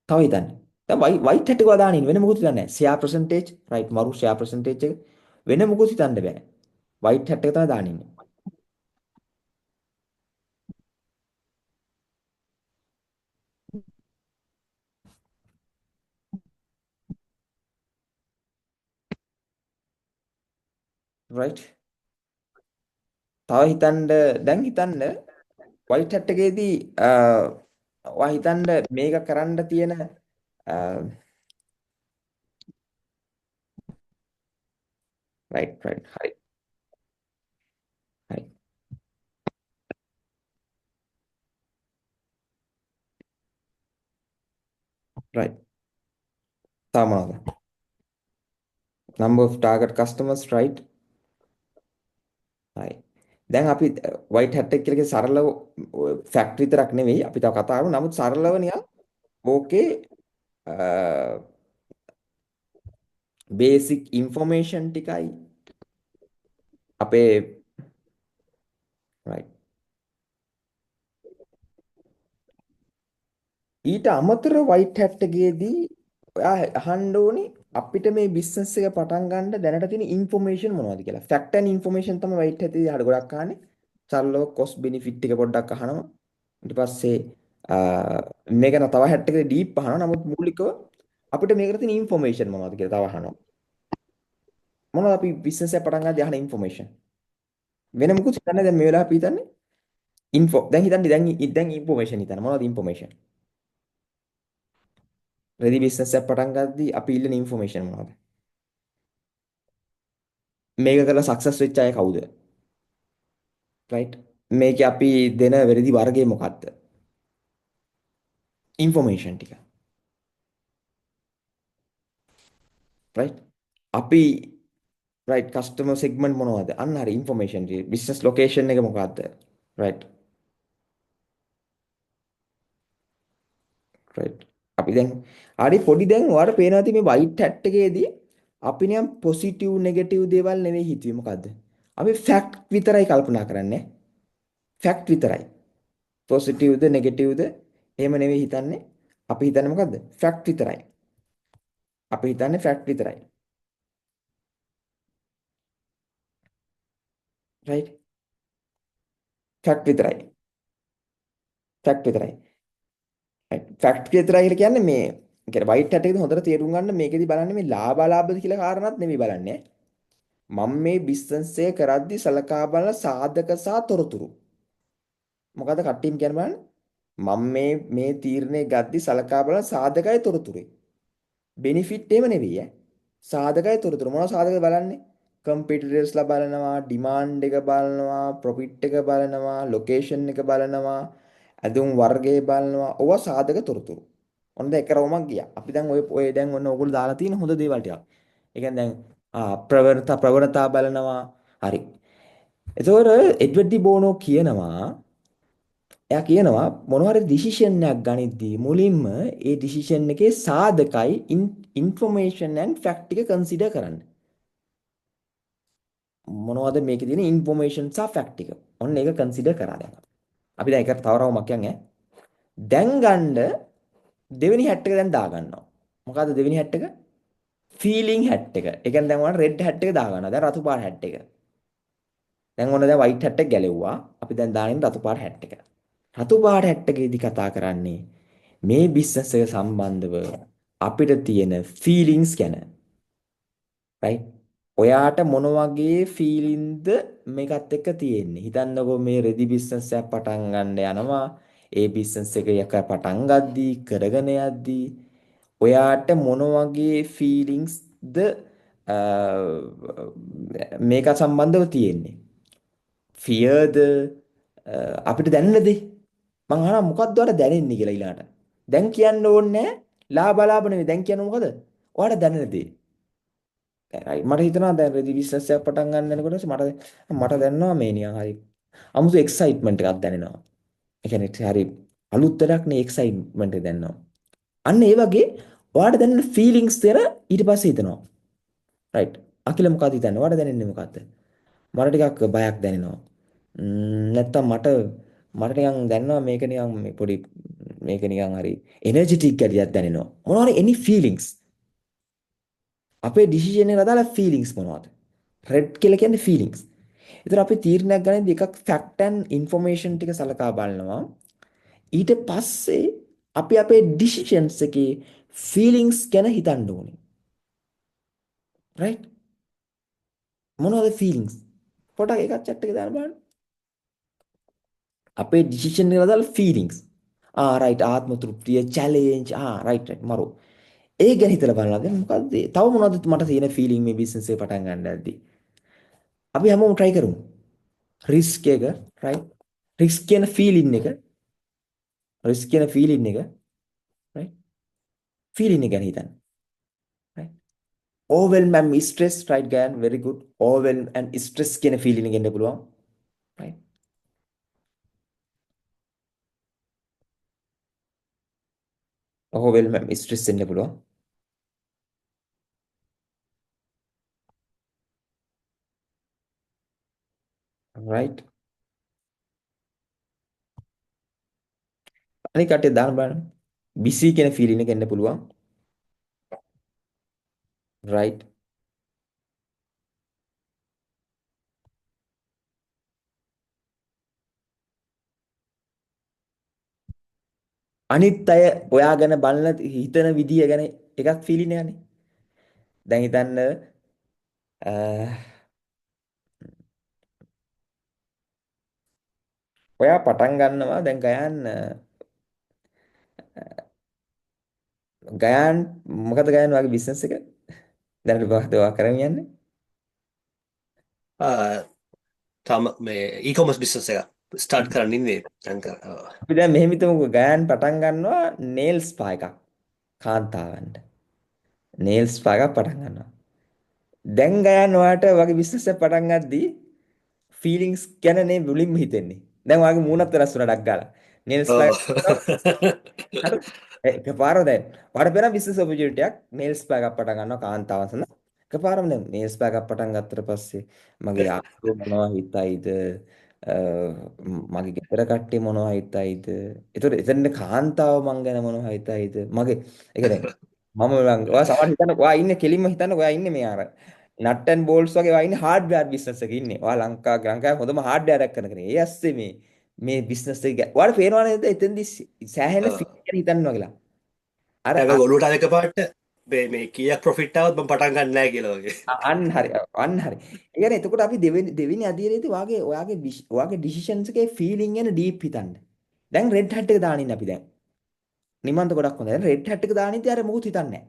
තව හිතන්න. දැන් වයිට් හැට් එක දාන ඉන්න වෙන මොකුත් හිතන්නේ නැහැ. ෂෙයා පර්සන්ටේජ්, රයිට්, මරු ෂෙයා පර්සන්ටේජ් එක වෙන මොකුත් හිතන්න බෑ. වයිට් හැට් එක තමයි දාන ඉන්නේ. රයිට්. තව හිතන්න, දැන් හිතන්න වයිට් හැට් එකේදී ඔයා හිතන්න මේක කරන්න තියෙන රයිට් රයිට් හරි හරි රයිට්. තව මොනවද? Number of target customers, right? හරි. දැන් අපි වයිට් හැට් එක කියලා කියන සරලව ෆැක්ට් විතරක් නෙවෙයි අපි තව කතා කරමු. නමුත් සරලව නිකන් ඕකේ බේසික් ඉන්ෆර්මේෂන් ටිකයි අපේ රයිට්. ඊට අමතරව වයිට් හැට් එකේදී ඔයා අහන්න ඕනි අපිට මේ බිස්නස් එක පටන් ගන්න දැනට තියෙන ඉන්ෆර්මේෂන් මොනවද කියලා. ෆැක්ට් ඇන්ඩ් ඉන්ෆර්මේෂන් තමයි වයිට් හැට් එකේ ගොඩක් අහන්නේ. සරලව කොස්ට් බෙනිෆිට් ටික පොඩ්ඩක් අහනවා. ඊට පස්සේ මේක න තව හැට් එකේ ඩීප් අහනවා. නමුත් මූලිකව අපිට මේකට තියෙන ඉන්ෆර්මේෂන් මොනවද කියලා තව අහනවා. මොනවද අපි බිස්නස් එක පටන් ගන්නදී අහන ඉන්ෆර්මේෂන්? වෙන මොකුත් හිතන්නේ දැන් මේ වෙලාව අපි හිතන්නේ ඉන්ෆෝ. දැන් හිතන්නේ දැන් දැන් ඉන්ෆර්මේෂන් හිතන්න. මොනවද ඉන්ෆර්මේෂන්? රෙදි බිස්නස් එකක් පටන් ගද්දී අපි ඉල්ලන ඉන්ෆර්මේෂන් මොනවද? මේක කරලා සක්සස් වෙච්ච අය කවුද? රයිට්? මේකේ අපි දෙන වැරදි වර්ගය මොකද්ද? ඉන්ෆර්මේෂන් ටික. රයිට්? අපි රයිට් කස්ටමර් සෙග්මන්ට් මොනවද? අන්න හරි ඉන්ෆර්මේෂන් ටික. බිස්නස් ලොකේෂන් එක මොකද්ද? රයිට්. රයිට්. අපි දැන් හරි පොඩි දැන් ඔයාලට පේනවා ඇති මේ වයිට් හැට් එකේදී අපි නිකන් පොසිටිව් නෙගටිව් දේවල් නෙවෙයි හිතුවේ. මොකද්ද? අපි ෆැක්ට් විතරයි කල්පනා කරන්නේ. ෆැක්ට් විතරයි. පොසිටිව්ද නෙගටිව්ද එහෙම නෙවෙයි හිතන්නේ. අපි හිතන්නේ මොකද්ද? ෆැක්ට් විතරයි. අපි හිතන්නේ ෆැක්ට් විතරයි. රයිට්? ෆැක්ට් විතරයි. ෆැක්ට් විතරයි. ෆැක්ට් විතරයි කියලා කියන්නේ මේ කියන්නේ වයිට් හැට් එකේදී හොඳට තේරුම් ගන්න මේකෙදි බලන්නේ මේ ලාභ අලාභද කියලා කාරණාත් නෙවෙයි බලන්නේ. මම මේ බිස්නස් එක කරද්දි සලකා බලන සාධක සහ තොරතුරු. මොකද කට්ටියම කියන්න බලන්න. මම මේ මේ තීරණය ගද්දි සලකා බලන සාධකයි තොරතුරුයි. බෙනිෆිට් එහෙම නෙවෙයි ඈ. සාධකයි තොරතුරු. මොනවද සාධක බලන්නේ? කම්පිටිටර්ස්ලා බලනවා, ඩිමාන්ඩ් එක බලනවා, ප්‍රොෆිට් එක බලනවා, ලොකේෂන් එක බලනවා, ඇඳුම් වර්ගය බලනවා. ඕවා සාධක තොරතුරු. ඔන්න දැන් එක රවුමක් ගියා. අපි දැන් ඔය ඔය දැන් ඔන්න ඕගොල්ලෝ දාලා තියෙන හොඳ දේවල් ටිකක්. ඒ කියන්නේ දැන් ප්‍රවණතා ප්‍රවණතා බලනවා. හරි. එතකොට එඩ්වඩ් ඩි බෝනෝ කියනවා, එයා කියනවා මොන හරි ඩිසිෂන් එකක් ගනිද්දී මුලින්ම ඒ ඩිසිෂන් එකේ සාධකයි ඉන්ෆර්මේෂන් ඇන්ඩ් ෆැක්ට් ටික කන්සිඩර් කරන්න. මොනවද මේකේ තියෙන ඉන්ෆර්මේෂන් සහ ෆැක්ට් ටික. ඔන්න ඒක කන්සිඩර් කරා දැන් අපි. අපි දැන් එකට තව රවුමක් යන් ඈ. දැන් ගන්න දෙවෙනි හැට් එක දැන් දා ගන්නවා. මොකද්ද දෙවෙනි හැට් එක? ෆීලිං හැට් එක. ඒ කියන්නේ දැන් ඔයාලා රෙඩ් හැට් එක දා ගන්නවා. දැන් රතු පාට හැට් එක. දැන් ඔන්න දැන් වයිට් හැට් එක ගැලෙව්වා. අපි දැන් දාන්නේ රතු පාට හැට් එක. රතු පාට හැට් එකේදී කතා කරන්නේ මේ බිස්නස් එක සම්බන්ධව අපිට තියෙන ෆීලිංස් ගැන. රයිට්? ඔයාට මොන වගේ ෆීලින්ද මේකත් එක්ක තියෙන්නේ? හිතන්නකෝ මේ රෙදි බිස්නස් එකක් පටන් ගන්න යනවා. ඒ බිස්නස් එක යක පටන් ගද්දී කරගෙන යද්දී ඔයාට මොන වගේ ෆීලිංස්ද මේක සම්බන්ධව තියෙන්නේ? ෆියර්ද අපිට දැනෙන දේ මං අහනවා මොකද්ද ඔයාලට දැනෙන්නේ කියලා ඊළඟට. දැන් කියන්න ඕනේ නෑ ලාභ අලාභ නෙවෙයි. දැන් කියන්න මොකද? ඔයාලට දැනෙන දේ. දැන් මට හිතෙනවා දැන් රෙදි බිස්නස් එකක් පටන් ගන්න යනකොට මට මට දැනෙනවා මේ නිකන් හරි අමුතු එක්සයිට්මන්ට් එකක් දැනෙනවා. ඒ කියන්නේ හරි අලුත් වැඩක් නේ එක්සයිට්මන්ට් එක දැනෙනවා. අන්න ඒ වගේ ඔයාලට දැනෙන ෆීලිංග්ස් තේර ඊට පස්සේ හිතෙනවා. රයිට්. අකිල මොකද්ද හිතන්නේ? ඔයාලට දැනෙන්නේ මොකද්ද? මට ටිකක් බයක් දැනෙනවා. නැත්තම් මට මට නිකන් දැනෙනවා මේක නිකන් මේ පොඩි මේක නිකන් හරි එනර්ජිටික් ගතියක් දැනෙනවා. මොනවා හරි any feelings. අපේ ඩිසිෂන් එකට අදාළ ෆීලිංග්ස් මොනවද? රෙඩ් කියලා කියන්නේ ෆීලිංග්ස්. ඒතර අපි තීරණයක් ගනිද්දී එකක් ෆැක්ට් ඇන්ඩ් ඉන්ෆර්මේෂන් ටික සලකා බලනවා. ඊට පස්සේ අපි අපේ ඩිසිෂන්ස් එකේ ෆීලිංග්ස් ගැන හිතන්න ඕනේ. රයිට්? මොනවද ෆීලිංග්ස්? පොඩක් එකක් චැට් එකේ දාන්න බලන්න. අපේ ඩිසිෂන් එකට අදාළ ෆීලිංග්ස්. රයිට් ආත්ම තෘප්තිය, චැලෙන්ජ්, රයිට් රයිට් මරු. ඒ ගැන හිතලා බලනවා. දැන් මොකද්ද? තව මොනවද මට තියෙන ෆීලිං මේ බිස්නස් එක පටන් ගන්න යද්දි? අපි හැමෝම try කරමු. රිස්ක් එක, රයිට්? රිස්ක් කියන ෆීලිං එක, රිස්ක් කියන ෆීලිං එක, රයිට්? ෆීලිං එක ගැන හිතන්න. Right? Overwhelm and stress, right Gayan, very good. Overwhelm and stress කියන ෆීලිං එක එන්න පුළුවන්. රයිට්? Overwhelm and stress එන්න පුළුවන්. රයිට්. අනික කට්ටිය දාන්න බලන්න. බිසි කියන ෆීලිං එක එන්න පුළුවන්. රයිට්. අනිත් අය ඔයා ගැන බලන හිතන විදිය ගැන එකක් ෆීලිං එකනේ. දැන් හිතන්න ඔයා පටන් ගන්නවා දැන් ගයන් ගයන් මොකද ගයන් ඔයාගේ බිස්නස් එක? දැන් මොකද ඔයා කරගෙන යන්නේ? තාම මේ e-commerce business එක ස්ටාර්ට් කරන්න ඉන්නේ දැන් අපි දැන් මෙහෙම හිතමුකෝ ගයන් පටන් ගන්නවා නේල් ස්පා එකක් කාන්තාවන්ට. නේල් ස්පා එකක් පටන් ගන්නවා. දැන් ගයන් ඔයාට වගේ බිස්නස් එකක් පටන් ගද්දී ෆීලිංස් ගැන නේ මුලින්ම හිතෙන්නේ. දැන් ඔයාගේ මූණත් වෙනස් වුණා ඩක් ගාලා. නේල් ස්පා එකපාරම දැන් ඔයාට පේනවා බිස්නස් ඔපචුනිටි එකක් නේල් ස්පා එකක් පටන් ගන්නවා කාන්තාවන් සඳහා. එකපාරම දැන් නේල් ස්පා එකක් පටන් ගත්තට පස්සේ මගේ යාළුවෝ මොනවා හිතයිද? මගේ ගෙදර කට්ටිය මොනවා හිතයිද? ඒතකොට එතන කාන්තාව මං ගැන මොනවා හිතයිද? මගේ ඒක දැන් මම ඔයා සමහර හිතන්න ඔයා ඉන්නේ කෙලින්ම හිතන්න ඔයා ඉන්නේ මේ අර නට් ඇන්ඩ් බෝල්ට්ස් වගේ ඔයා ඉන්නේ හાર્ඩ්වෙයාර් බිස්නස් එකේ ඉන්නේ. ඔයා ලංකාවේ හොඳම හાર્ඩ්වෙයාර් එකක් කරන කෙනෙක්. ඒ ඇස්සේ මේ මේ බිස්නස් එක ඔයාලට පේනවා නේද එතෙන්දි සෑහෙන ෆීල් ගැන හිතනවා කියලා. අර හැබැයි ඔලුවට අර එකපාරට මේ මේ කීයක් ප්‍රොෆිට් ආවත් මම පටන් ගන්න නැහැ කියලා වගේ. අන්න හරි අන්න හරි. ඒ කියන්නේ එතකොට අපි දෙවෙනි අදියරේදී ඔයාගේ ඩිසිෂන්ස් එකේ ෆීලිං ගැන ඩීප් හිතන්න. දැන් රෙඩ් හැට් එක දාන ඉන්න අපි දැන්. නිමන්ත ගොඩක් හොඳයි. දැන් රෙඩ් හැට් එක දාන ඉතින් අර මොකුත් හිතන්නේ නැහැ.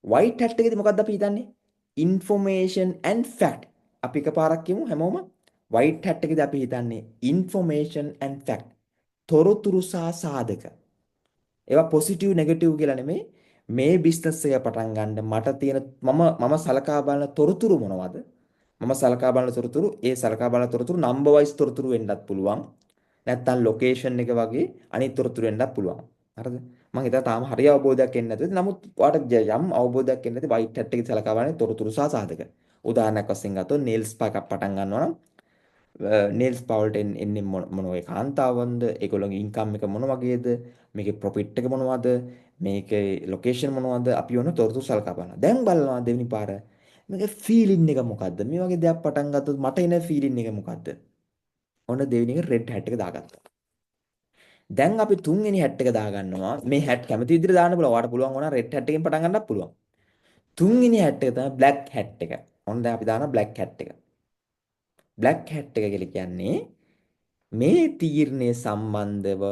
වයිට් හැට් එකේදී මොකද්ද අපි හිතන්නේ? Information and fact. අපි එකපාරක් කියමු හැමෝම. වයිට් හැට් එකේදී අපි හිතන්නේ ඉන්ෆර්මේෂන් ඇන්ඩ් ෆැක්ට්. තොරතුරු සහ සාධක. ඒවා පොසිටිව් නෙගටිව් කියලා නෙමෙයි. මේ බිස්නස් එක පටන් ගන්න මට තියෙන මම සලකා බලන තොරතුරු මොනවද? මම සලකා බලන තොරතුරු ඒ සලකා බලන තොරතුරු නම්බර් වයිස් තොරතුරු වෙන්නත් පුළුවන්. නැත්නම් ලොකේෂන් එක වගේ අනිත් තොරතුරු වෙන්නත් පුළුවන්. හරිද? මං හිතුවා තාම හරි අවබෝධයක් එන්නේ නැතුව. නමුත් ඔයාලට යම් අවබෝධයක් එන්නේ නැති වයිට් හැට් එකේ සලකා බලන්නේ තොරතුරු සහ සාධක. උදාහරණයක් වශයෙන් ගත්තොත් නේල් ස්පා එකක් පටන් ගන්නවා නම් නේල් ස්පා වලට එන්නේ මොන වගේ කාන්තාවන්ද? ඒගොල්ලෝගේ ඉන්කම් එක මොන වගේද? මේකේ ප්‍රොෆිට් එක මොනවද? මේකේ ලොකේෂන් මොනවද? අපි ඔන්න තොරතුරු සලකා බලනවා. දැන් බලනවා දෙවෙනි පාර මේකේ ෆීලිං එක මොකද්ද? මේ වගේ දෙයක් පටන් ගත්තොත් මට එන ෆීලිං එක මොකද්ද? ඔන්න දෙවෙනි එක රෙඩ් හැට් එක දාගත්තා. දැන් අපි තුන්වෙනි හැට් එක දාගන්නවා. මේ හැට් කැමති විදිහට දාන්න පුළුවන්. ඔයාලට පුළුවන් වුණා රෙඩ් හැට් එකෙන් පටන් ගන්නත් පුළුවන්. තුන්වෙනි හැට් එක තමයි බ්ලැක් හැට් එක. ඔන්න දැන් අපි දානවා බ්ලැක් හැට් එක. බ්ලැක් හැට් එක කියලා කියන්නේ මේ තීරණය සම්බන්ධව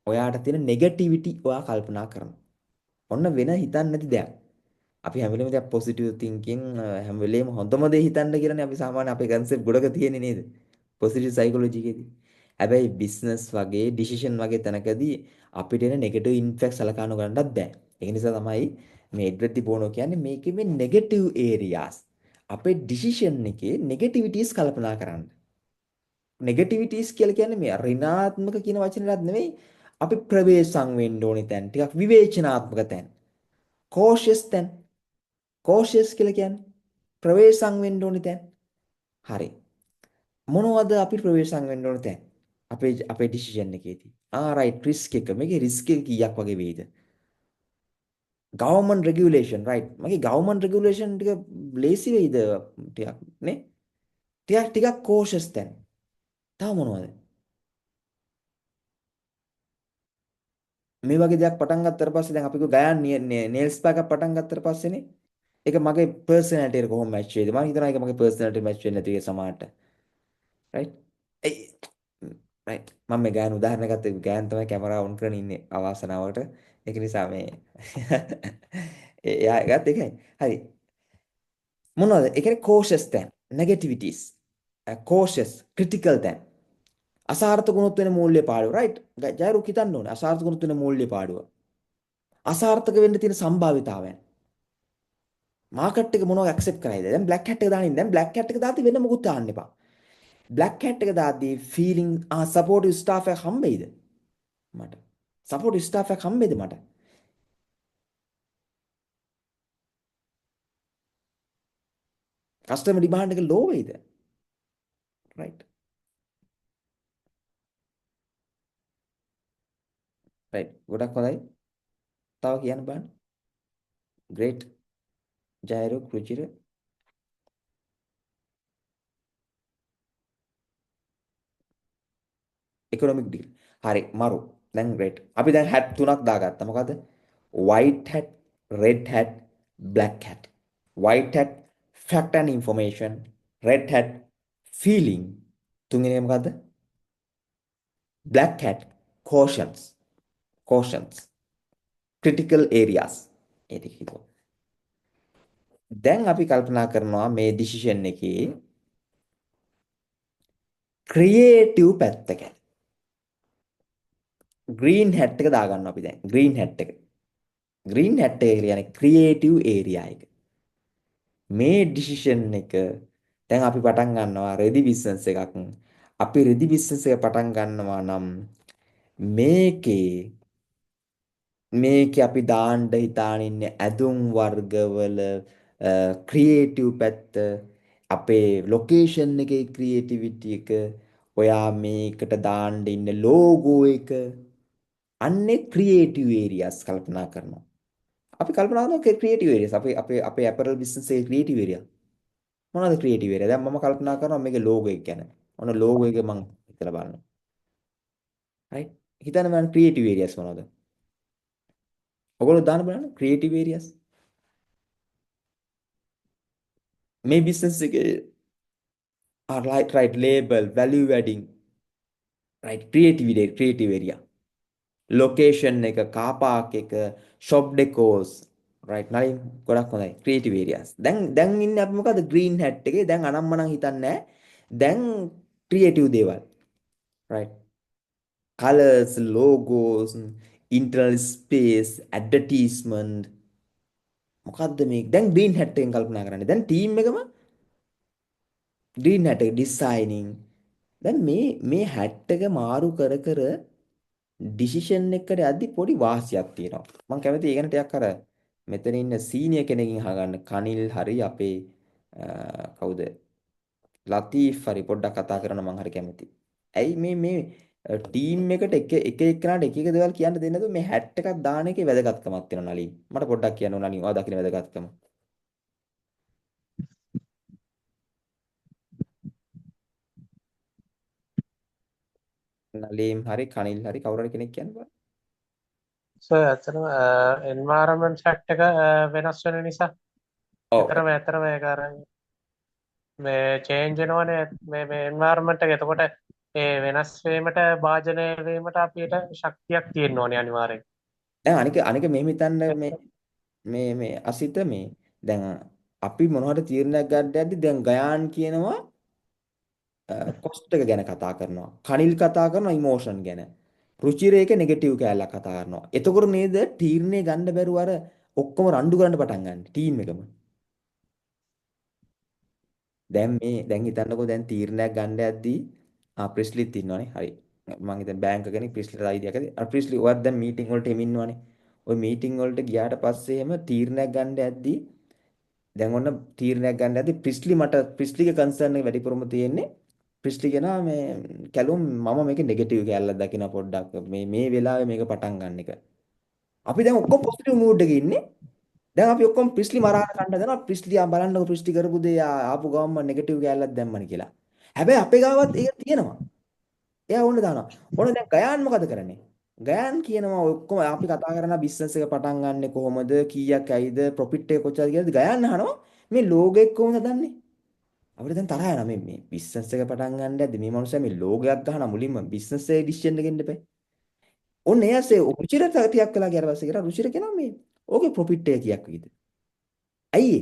ඔයාට තියෙන නෙගටිවිටි ඔයා කල්පනා කරනවා. ඔන්න වෙන හිතන්නේ නැති දෙයක්. අපි හැම වෙලේම දෙයක් පොසිටිව් තින්කින් හැම වෙලේම හොඳම දේ හිතන්න කියලානේ අපි සාමාන්‍ය අපේ කන්සෙප්ට් ගොඩක තියෙන්නේ නේද? පොසිටිව් සයිකොලොජි එකේදී. හැබැයි බිස්නස් වගේ ඩිසිෂන් වගේ තැනකදී අපිට එන නෙගටිව් ඉම්පැක්ට් සලකා නොගන්නත් බෑ. ඒක නිසා තමයි මේ එඩ්වර්ඩ් ඩි බෝනෝ කියන්නේ මේකේ මේ නෙගටිව් ඒරියාස් අපේ ඩිසිෂන් එකේ නෙගටිවිටිස් කල්පනා කරන්න. නෙගටිවිටිස් කියලා කියන්නේ මේ ඍණාත්මක කියන වචනේවත් නෙමෙයි. අපි ප්‍රවේශම් වෙන්න ඕනේ තැන් ටිකක් විවේචනාත්මක තැන්. කෝෂියස් තැන්. කෝෂියස් කියලා කියන්නේ ප්‍රවේශම් වෙන්න ඕනේ තැන්. හරි. මොනවද අපි ප්‍රවේශම් වෙන්න ඕනේ තැන්? අපේ ඩිසිෂන් එකේදී. රයිට් රිස්ක් එක. මේකේ රිස්ක් එක කීයක් වගේ වෙයිද? Government regulation right. මගේ ගවර්න්මන්ට් රෙගියුලේෂන් ටික ලේසි වෙයිද ටිකක් නේ? ටිකක් කෝෂස් තැන්. තව මොනවද? මේ වගේ දෙයක් පටන් ගත්තට පස්සේ දැන් අපි කිව්ව ගයන් නේල් ස්පා එකක් පටන් ගත්තට පස්සේනේ ඒක මගේ පර්සනැලිටි එකට කොහොම මැච් වෙයිද? මම හිතනවා ඒක මගේ පර්සනැලිටි මැච් වෙන්නේ නැති එක සමහරට. රයිට්? එයි රයිට්. මම මේ ගයන් උදාහරණයක් ගත්තේ ගයන් තමයි කැමරාව ඔන් කරගෙන ඉන්නේ අවාසනාවකට. ඒක නිසා මේ එයා ගත්ත එකයි. හරි. මොනවද? ඒ කියන්නේ කෝෂස් තැන්, නෙගටිවිටිස්, කෝෂස්, ක්‍රිටිකල් තැන්. අසාර්ථක වුණොත් වෙන මූල්‍ය පාඩුව. රයිට්. ජයරුක් හිතන්න ඕනේ. අසාර්ථක වුණොත් වෙන මූල්‍ය පාඩුව. අසාර්ථක වෙන්න තියෙන සම්භාවිතාවයන්. මාකට් එක මොනවද ඇක්සෙප්ට් කරයිද? දැන් බ්ලැක් හැට් එක දාන්න ඉන්න. දැන් බ්ලැක් හැට් එක දාද්දි වෙන මොකුත් දාන්න එපා. බ්ලැක් හැට් එක දාද්දි ෆීලිං සපෝටිව් ස්ටාෆ් එකක් හම්බෙයිද? මට. සපෝටිව් ස්ටාෆ් එකක් හම්බෙයිද මට? කස්ටමර් ඩිමාන්ඩ් එක ලෝ වෙයිද? රයිට්. රයිට්. ගොඩක් හොඳයි. තව කියන්න බලන්න. ග්‍රේට්. ජයරුක් රුචිර ඉකොනොමික් ඩීල්. හරි මරු. දැන් රෙඩ්. අපි දැන් හැට් තුනක් දාගත්තා. මොකද්ද? White hat, red hat, black hat. White hat fact and information, red hat feeling. තුන්වෙනි එක මොකද්ද? Black hat cautions. Cautions. Critical areas. ඒ ටික හිතුවා. දැන් අපි කල්පනා කරනවා මේ ඩිසිෂන් එකේ ක්‍රියේටිව් පැත්ත ගැන. ග්‍රීන් හැට් එක දාගන්නවා අපි දැන්. ග්‍රීන් හැට් එක. ග්‍රීන් හැට් එක කියන්නේ ක්‍රියේටිව් ඒරියා එක. මේ ඩිසිෂන් එක දැන් අපි පටන් ගන්නවා රෙදි බිස්නස් එකක්. අපි රෙදි බිස්නස් එක පටන් ගන්නවා නම් මේකේ මේකේ අපි දාන්න හිතාන ඉන්නේ ඇඳුම් වර්ගවල ක්‍රියේටිව් පැත්ත, අපේ ලොකේෂන් එකේ ක්‍රියේටිවිටි එක, ඔයා මේකට දාන්න ඉන්න ලෝගෝ එක, අන්නේ ක්‍රියේටිව් ඒරියාස් කල්පනා කරනවා. අපි කල්පනා කරනවා ක්‍රියේටිව් ඒරියාස්. අපේ අපේ අපේ ඇපරල් බිස්නස් එකේ ක්‍රියේටිව් ඒරියා. මොනවද ක්‍රියේටිව් ඒරියා? දැන් මම කල්පනා කරනවා මේකේ ලෝගෝ එක ගැන. ඔන්න ලෝගෝ එක මං හිතලා බලනවා. රයිට්? හිතන්න බලන්න ක්‍රියේටිව් ඒරියාස් මොනවද? ඔයගොල්ලෝ දාන්න බලන්න ක්‍රියේටිව් ඒරියාස්. මේ බිස්නස් එකේ right right label, value adding, right, creativity, creative area, location එක, car park එක, shop decors, right. නලින් ගොඩක් හොඳයි ක්‍රියේටිව් ඒරියාස්. දැන් දැන් ඉන්නේ අපි මොකද ග්‍රීන් හැට් එකේ. දැන් අනම්මනම් හිතන්නේ නැහැ. දැන් ක්‍රියේටිව් දේවල්, right, colors, logos, internal space, advertisement. මොකද්ද මේ දැන් ග්‍රීන් හැට් එකෙන් කල්පනා කරන්නේ. දැන් ටීම් එකම ග්‍රීන් හැට් එක ඩිසයිනින්. දැන් මේ මේ හැට් එක මාරු කර කර ඩිසිෂන් එකකට යද්දි පොඩි වාසියක් තියෙනවා. මම කැමතියි ඒ ගැන ටිකක් අර මෙතන ඉන්න සීනියර් කෙනකින් අහගන්න. කනිල් හරි අපේ කවුද ලතීෆ් හරි පොඩ්ඩක් කතා කරන්න මං හරි කැමතියි. ඇයි මේ මේ ටීම් එකට එක එක එක්කනට එක එක දේවල් කියන්න දෙන්නේ නැතුව මේ හැට් එකක් දාන එකේ වැදගත්කමක් තියෙනවා නලින්. මට පොඩ්ඩක් කියන්න ඕන නලින් ඔයා දකින වැදගත්කම. නලීම් හරි කනිල් හරි කවුරු හරි කෙනෙක් කියන්න බලන්න. සර් ඇත්තටම එන්වයරන්මන්ට් ෆැක්ට් එක වෙනස් වෙන නිසා ඔව්. ඇත්තටම ඒක අර මේ චේන්ජ් වෙනවනේ මේ මේ එන්වයරන්මන්ට් එක. එතකොට ඒ වෙනස් වීමට භාජනය වීමට අපිට ශක්තියක් තියෙන්න ඕනේ අනිවාර්යෙන්. දැන් අනික අනික මෙහෙම හිතන්න මේ මේ මේ අසිත මේ දැන් අපි මොන හරි තීරණයක් ගන්න යද්දි දැන් ගයාන් කියනවා කොස්ට් එක ගැන කතා කරනවා. කනිල් කතා කරනවා ඉමෝෂන් ගැන. රුචිර එක නෙගටිව් කෑල්ලක් කතා කරනවා. එතකොට නේද තීරණය ගන්න බැරුව අර ඔක්කොම රණ්ඩු කරන්න පටන් ගන්න ටීම් එකම. දැන් මේ දැන් හිතන්නකෝ දැන් තීරණයක් ගන්න යද්දි ප්‍රිස්ලිත් ඉන්නවනේ. හරි. මං හිතන්නේ බැංක කෙනෙක් ප්‍රිස්ලිට අයිඩියා එකද? අර ප්‍රිස්ලි ඔයත් දැන් මීටින් වලට එමින් ඉන්නවනේ. ඔය මීටින් වලට ගියාට පස්සේ එහෙම තීරණයක් ගන්න යද්දි දැන් ඔන්න තීරණයක් ගන්න යද්දි ප්‍රිස්ලි මට ප්‍රිස්ලිගේ කන්සර්න් එක වැඩිපුරම තියෙන්නේ. ප්‍රිස්ලි කියනවා මේ කැලුම් මම මේකේ නෙගටිව් කෑල්ලක් දකිනවා පොඩ්ඩක් මේ මේ වෙලාවේ මේක පටන් ගන්න එක. අපි දැන් ඔක්කොම පොසිටිව් මූඩ් එකේ ඉන්නේ. දැන් අපි ඔක්කොම ප්‍රිස්ලි මරාන කන්න හදනවා. ප්‍රිස්ලි ආ බලන්නකෝ ප්‍රිස්ලි කරපු දේ ආපු ගමන්ම නෙගටිව් කෑල්ලක් දැම්මනේ කියලා. හැබැයි අපේ ගාවත් ඒක තියෙනවා. එයා ඕන දානවා. ඕන දැන් ගයාන් මොකද කරන්නේ? ගයාන් කියනවා ඔක්කොම අපි කතා කරන බිස්නස් එක පටන් ගන්නෙ කොහොමද? කීයක් ඇයිද? ප්‍රොෆිට් එක කොච්චරද කියලා ගයාන් අහනවා මේ ලෝගෝ එක කොහොමද හදන්නේ? අපිට දැන් තරහ යනවා මේ මේ බිස්නස් එක පටන් ගන්න යද්දි මේ මනුස්සයා මේ ලෝගයක් ගහන මුලින්ම බිස්නස් එකේ ඩිසිෂන් එක එන්න එපා. ඔන්න එයාසේ රුචිර ටිකක් වෙලා ගියාට පස්සේ කියනවා රුචිර කියනවා මේ ඕකේ ප්‍රොෆිට් එක කීයක් වෙයිද? ඇයි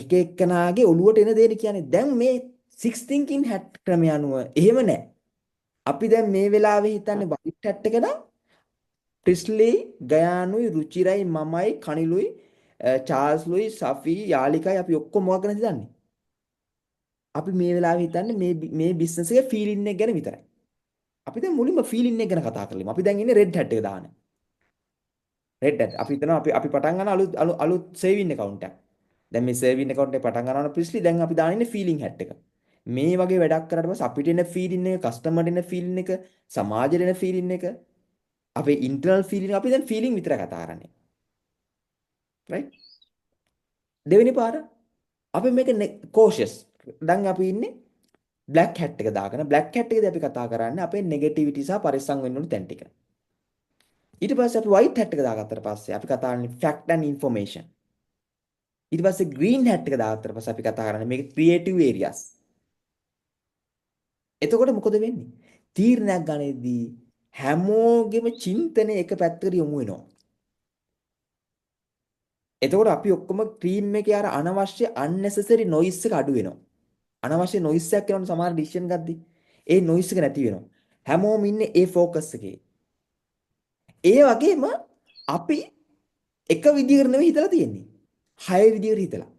එක එක්කනාගේ ඔළුවට එන දේනේ කියන්නේ. දැන් මේ six thinking hat ක්‍රමය අනුව එහෙම නෑ. අපි දැන් මේ වෙලාවේ හිතන්නේ white hat එක නම් ප්‍රිස්ලි, ගයානුයි, රුචිරයි, මමයි, කනිලුයි, චාල්ස්ලුයි, සෆී, යාලිකයි අපි ඔක්කොම මොකක් ගැනද හිතන්නේ? අපි මේ වෙලාවේ හිතන්නේ මේ මේ බිස්නස් එකේ ෆීලින් එක ගැන විතරයි. අපි දැන් මුලින්ම ෆීලින් එක ගැන කතා කරලමු. අපි දැන් ඉන්නේ රෙඩ් හැට් එක දාන. Red hat. අපි හිතනවා අපි අපි පටන් ගන්න අලුත් අලුත් අලුත් සේවින් ඇකවුන්ට් එකක්. දැන් මේ සේවින් ඇකවුන්ට් එක පටන් ගන්නවා නම් ප්‍රිස්ලි දැන් අපි දාන ඉන්නේ ෆීලින් හැට් එක. මේ වගේ වැඩක් කරාට පස්සේ අපිට එන ෆීලින් එක, කස්ටමර්ට එන ෆීලින් එක, සමාජයට එන ෆීලින් එක, අපේ ඉන්ටර්නල් ෆීලින් අපි දැන් ෆීලින් විතර කතා කරන්නේ. රයිට්? දෙවෙනි පාර අපි මේක කෝෂස්. දැන් අපි ඉන්නේ බ්ලැක් හැට් එක දාගෙන. බ්ලැක් හැට් එකේදී අපි කතා කරන්නේ අපේ නෙගටිවිටි සහ පරිස්සම් වෙන්න ඕන තැන් ටික. ඊට පස්සේ අපි වයිට් හැට් එක දාගත්තට පස්සේ අපි කතා කරන්නේ ෆැක්ට් ඇන්ඩ් ඉන්ෆර්මේෂන්. ඊට පස්සේ ග්‍රීන් හැට් එක දාගත්තට පස්සේ අපි කතා කරන්නේ මේක ක්‍රියේටිව් ඒරියාස්. එතකොට මොකද වෙන්නේ? තීරණයක් ගන්නදී හැමෝගෙම චින්තනය එක පැත්තකට යොමු වෙනවා. එතකොට අපි ඔක්කොම ටීම් එකේ අර අනවශ්‍ය unnecessary noise එක අඩු වෙනවා. අනවශ්‍ය නොයිස් එකක් එනවනේ සමහර ඩිසිෂන් ගද්දි. ඒ නොයිස් එක නැති වෙනවා. හැමෝම ඉන්නේ ඒ ෆෝකස් එකේ. ඒ වගේම අපි එක විදිහකට නෙවෙයි හිතලා තියෙන්නේ. හය විදිහකට හිතලා.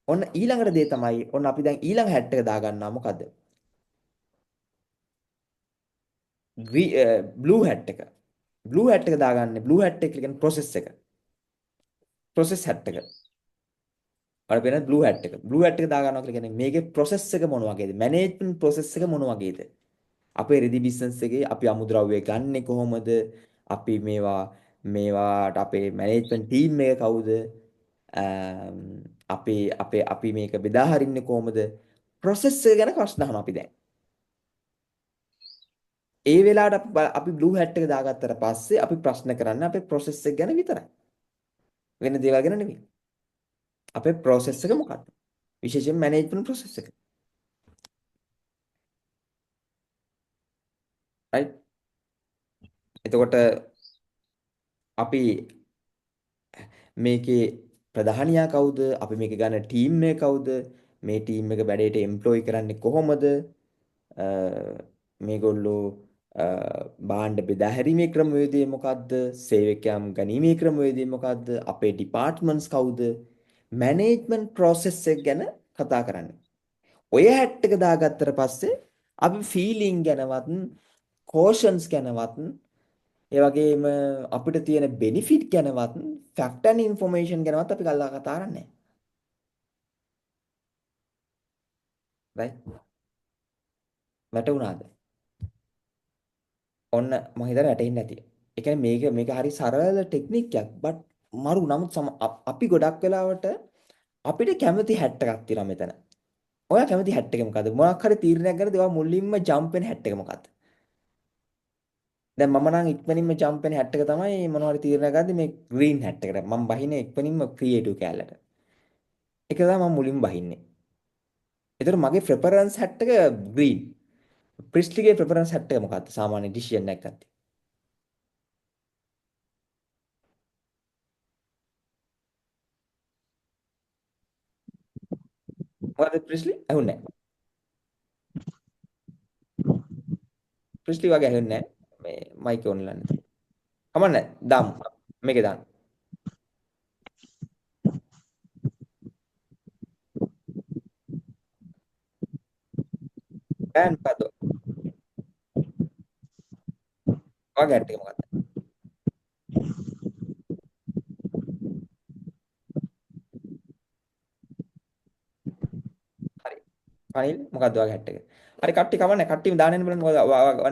ඔන්න ඊළඟට දේ තමයි ඔන්න අපි දැන් ඊළඟ හැට් එක දාගන්නවා මොකද්ද? බ්ලූ හැට් එක. බ්ලූ හැට් එක දාගන්නේ බ්ලූ හැට් එක කියන්නේ ප්‍රොසෙස් එක. ප්‍රොසෙස් හැට් එක. ඔයාලා පේන බ්ලූ හැට් එක. බ්ලූ හැට් එක දාගන්නවා කියලා කියන්නේ මේකේ ප්‍රොසෙස් එක මොන වගේද? මැනේජ්මන්ට් ප්‍රොසෙස් එක මොන වගේද? අපේ රෙදි බිස්නස් එකේ අපි අමුද්‍රව්‍ය ගන්නෙ කොහොමද? අපි මේවාට අපේ මැනේජ්මන්ට් ටීම් එක කවුද? අපි අපේ අපි මේක බෙදා හරින්නේ කොහොමද? ප්‍රොසෙස් එක ගැන ප්‍රශ්න අහනවා අපි දැන්. ඒ වෙලාවට අපි බ්ලූ හැට් එක දාගත්තට පස්සේ අපි ප්‍රශ්න කරන්නේ අපේ ප්‍රොසෙස් එක ගැන විතරයි. වෙන දේවල් ගැන නෙවෙයි. අපේ ප්‍රොසෙස් එක මොකක්ද? විශේෂයෙන් මැනේජ්මන්ට් ප්‍රොසෙස් එක. රයිට්? එතකොට අපි මේකේ ප්‍රධානියා කවුද? අපි මේක ගන්න ටීම් එක කවුද? මේ ටීම් එක වැඩේට එම්ප්ලොයි කරන්නේ කොහොමද? මේගොල්ලෝ භාණ්ඩ බෙදා හැරීමේ ක්‍රමවේදය මොකද්ද? සේවකයන් ගැනීමේ ක්‍රමවේදය මොකද්ද? අපේ ඩිපාර්ට්මන්ට්ස් කවුද? මැනේජ්මන්ට් ප්‍රොසෙස් එක ගැන කතා කරන්නේ. ඔය හැට් එක දාගත්තට පස්සේ අපි ෆීලිං ගැනවත් කෝෂන්ස් ගැනවත් ඒ වගේම අපිට තියෙන බෙනිෆිට් ගැනවත් ෆැක්ට් ඇන්ඩ් ඉන්ෆර්මේෂන් ගැනවත් අපි කතා කරන්නේ නැහැ. රයිට්? වැටුණාද? ඔන්න මම හිතන්නේ වැටෙන්නේ නැති. ඒ කියන්නේ මේක මේක හරි සරල ටෙක්නික් එකක්. බට් මරු නමුත් අපි ගොඩක් වෙලාවට අපිට කැමති හැට් එකක් තියෙනවා මෙතන. ඔයා කැමති හැට් එක මොකද්ද? මොකක් හරි තීරණයක් ගන්නදී ඔයා මුලින්ම ජම්ප් වෙන හැට් එක මොකද්ද? දැන් මම නම් ඉක්මනින්ම ජම්ප් වෙන හැට් එක තමයි මොනවා හරි තීරණයක් ගන්නදී මේ ග්‍රීන් හැට් එකට. මම බහින්නේ ඉක්මනින්ම ක්‍රියේටිව් කෑල්ලට. ඒක තමයි මම මුලින්ම බහින්නේ. ඒතර මගේ ප්‍රෙෆරන්ස් හැට් එක ග්‍රීන්. ප්‍රිස්ලිගේ ප්‍රෙෆරන්ස් හැට් එක මොකද්ද? සාමාන්‍ය ඩිසිෂන් එකක් ගත්තේ. මොකද්ද ප්‍රිස්ලි? ඇහුන්නේ නැහැ. ප්‍රිස්ලි වගේ ඇහුන්නේ නැහැ. මේ මයික් ඔන් වෙලා නැති. කමන්නේ දාමු. මේකේ දාන්න. බෑන් මොකද්ද? ඔයාගේ හැට් එක මොකද්ද? හරි. අනිල් මොකද්ද ඔයාගේ හැට් එක? හරි කට්ටිය කමන්නේ කට්ටියම දාන්න යන්න බලන්න මොකද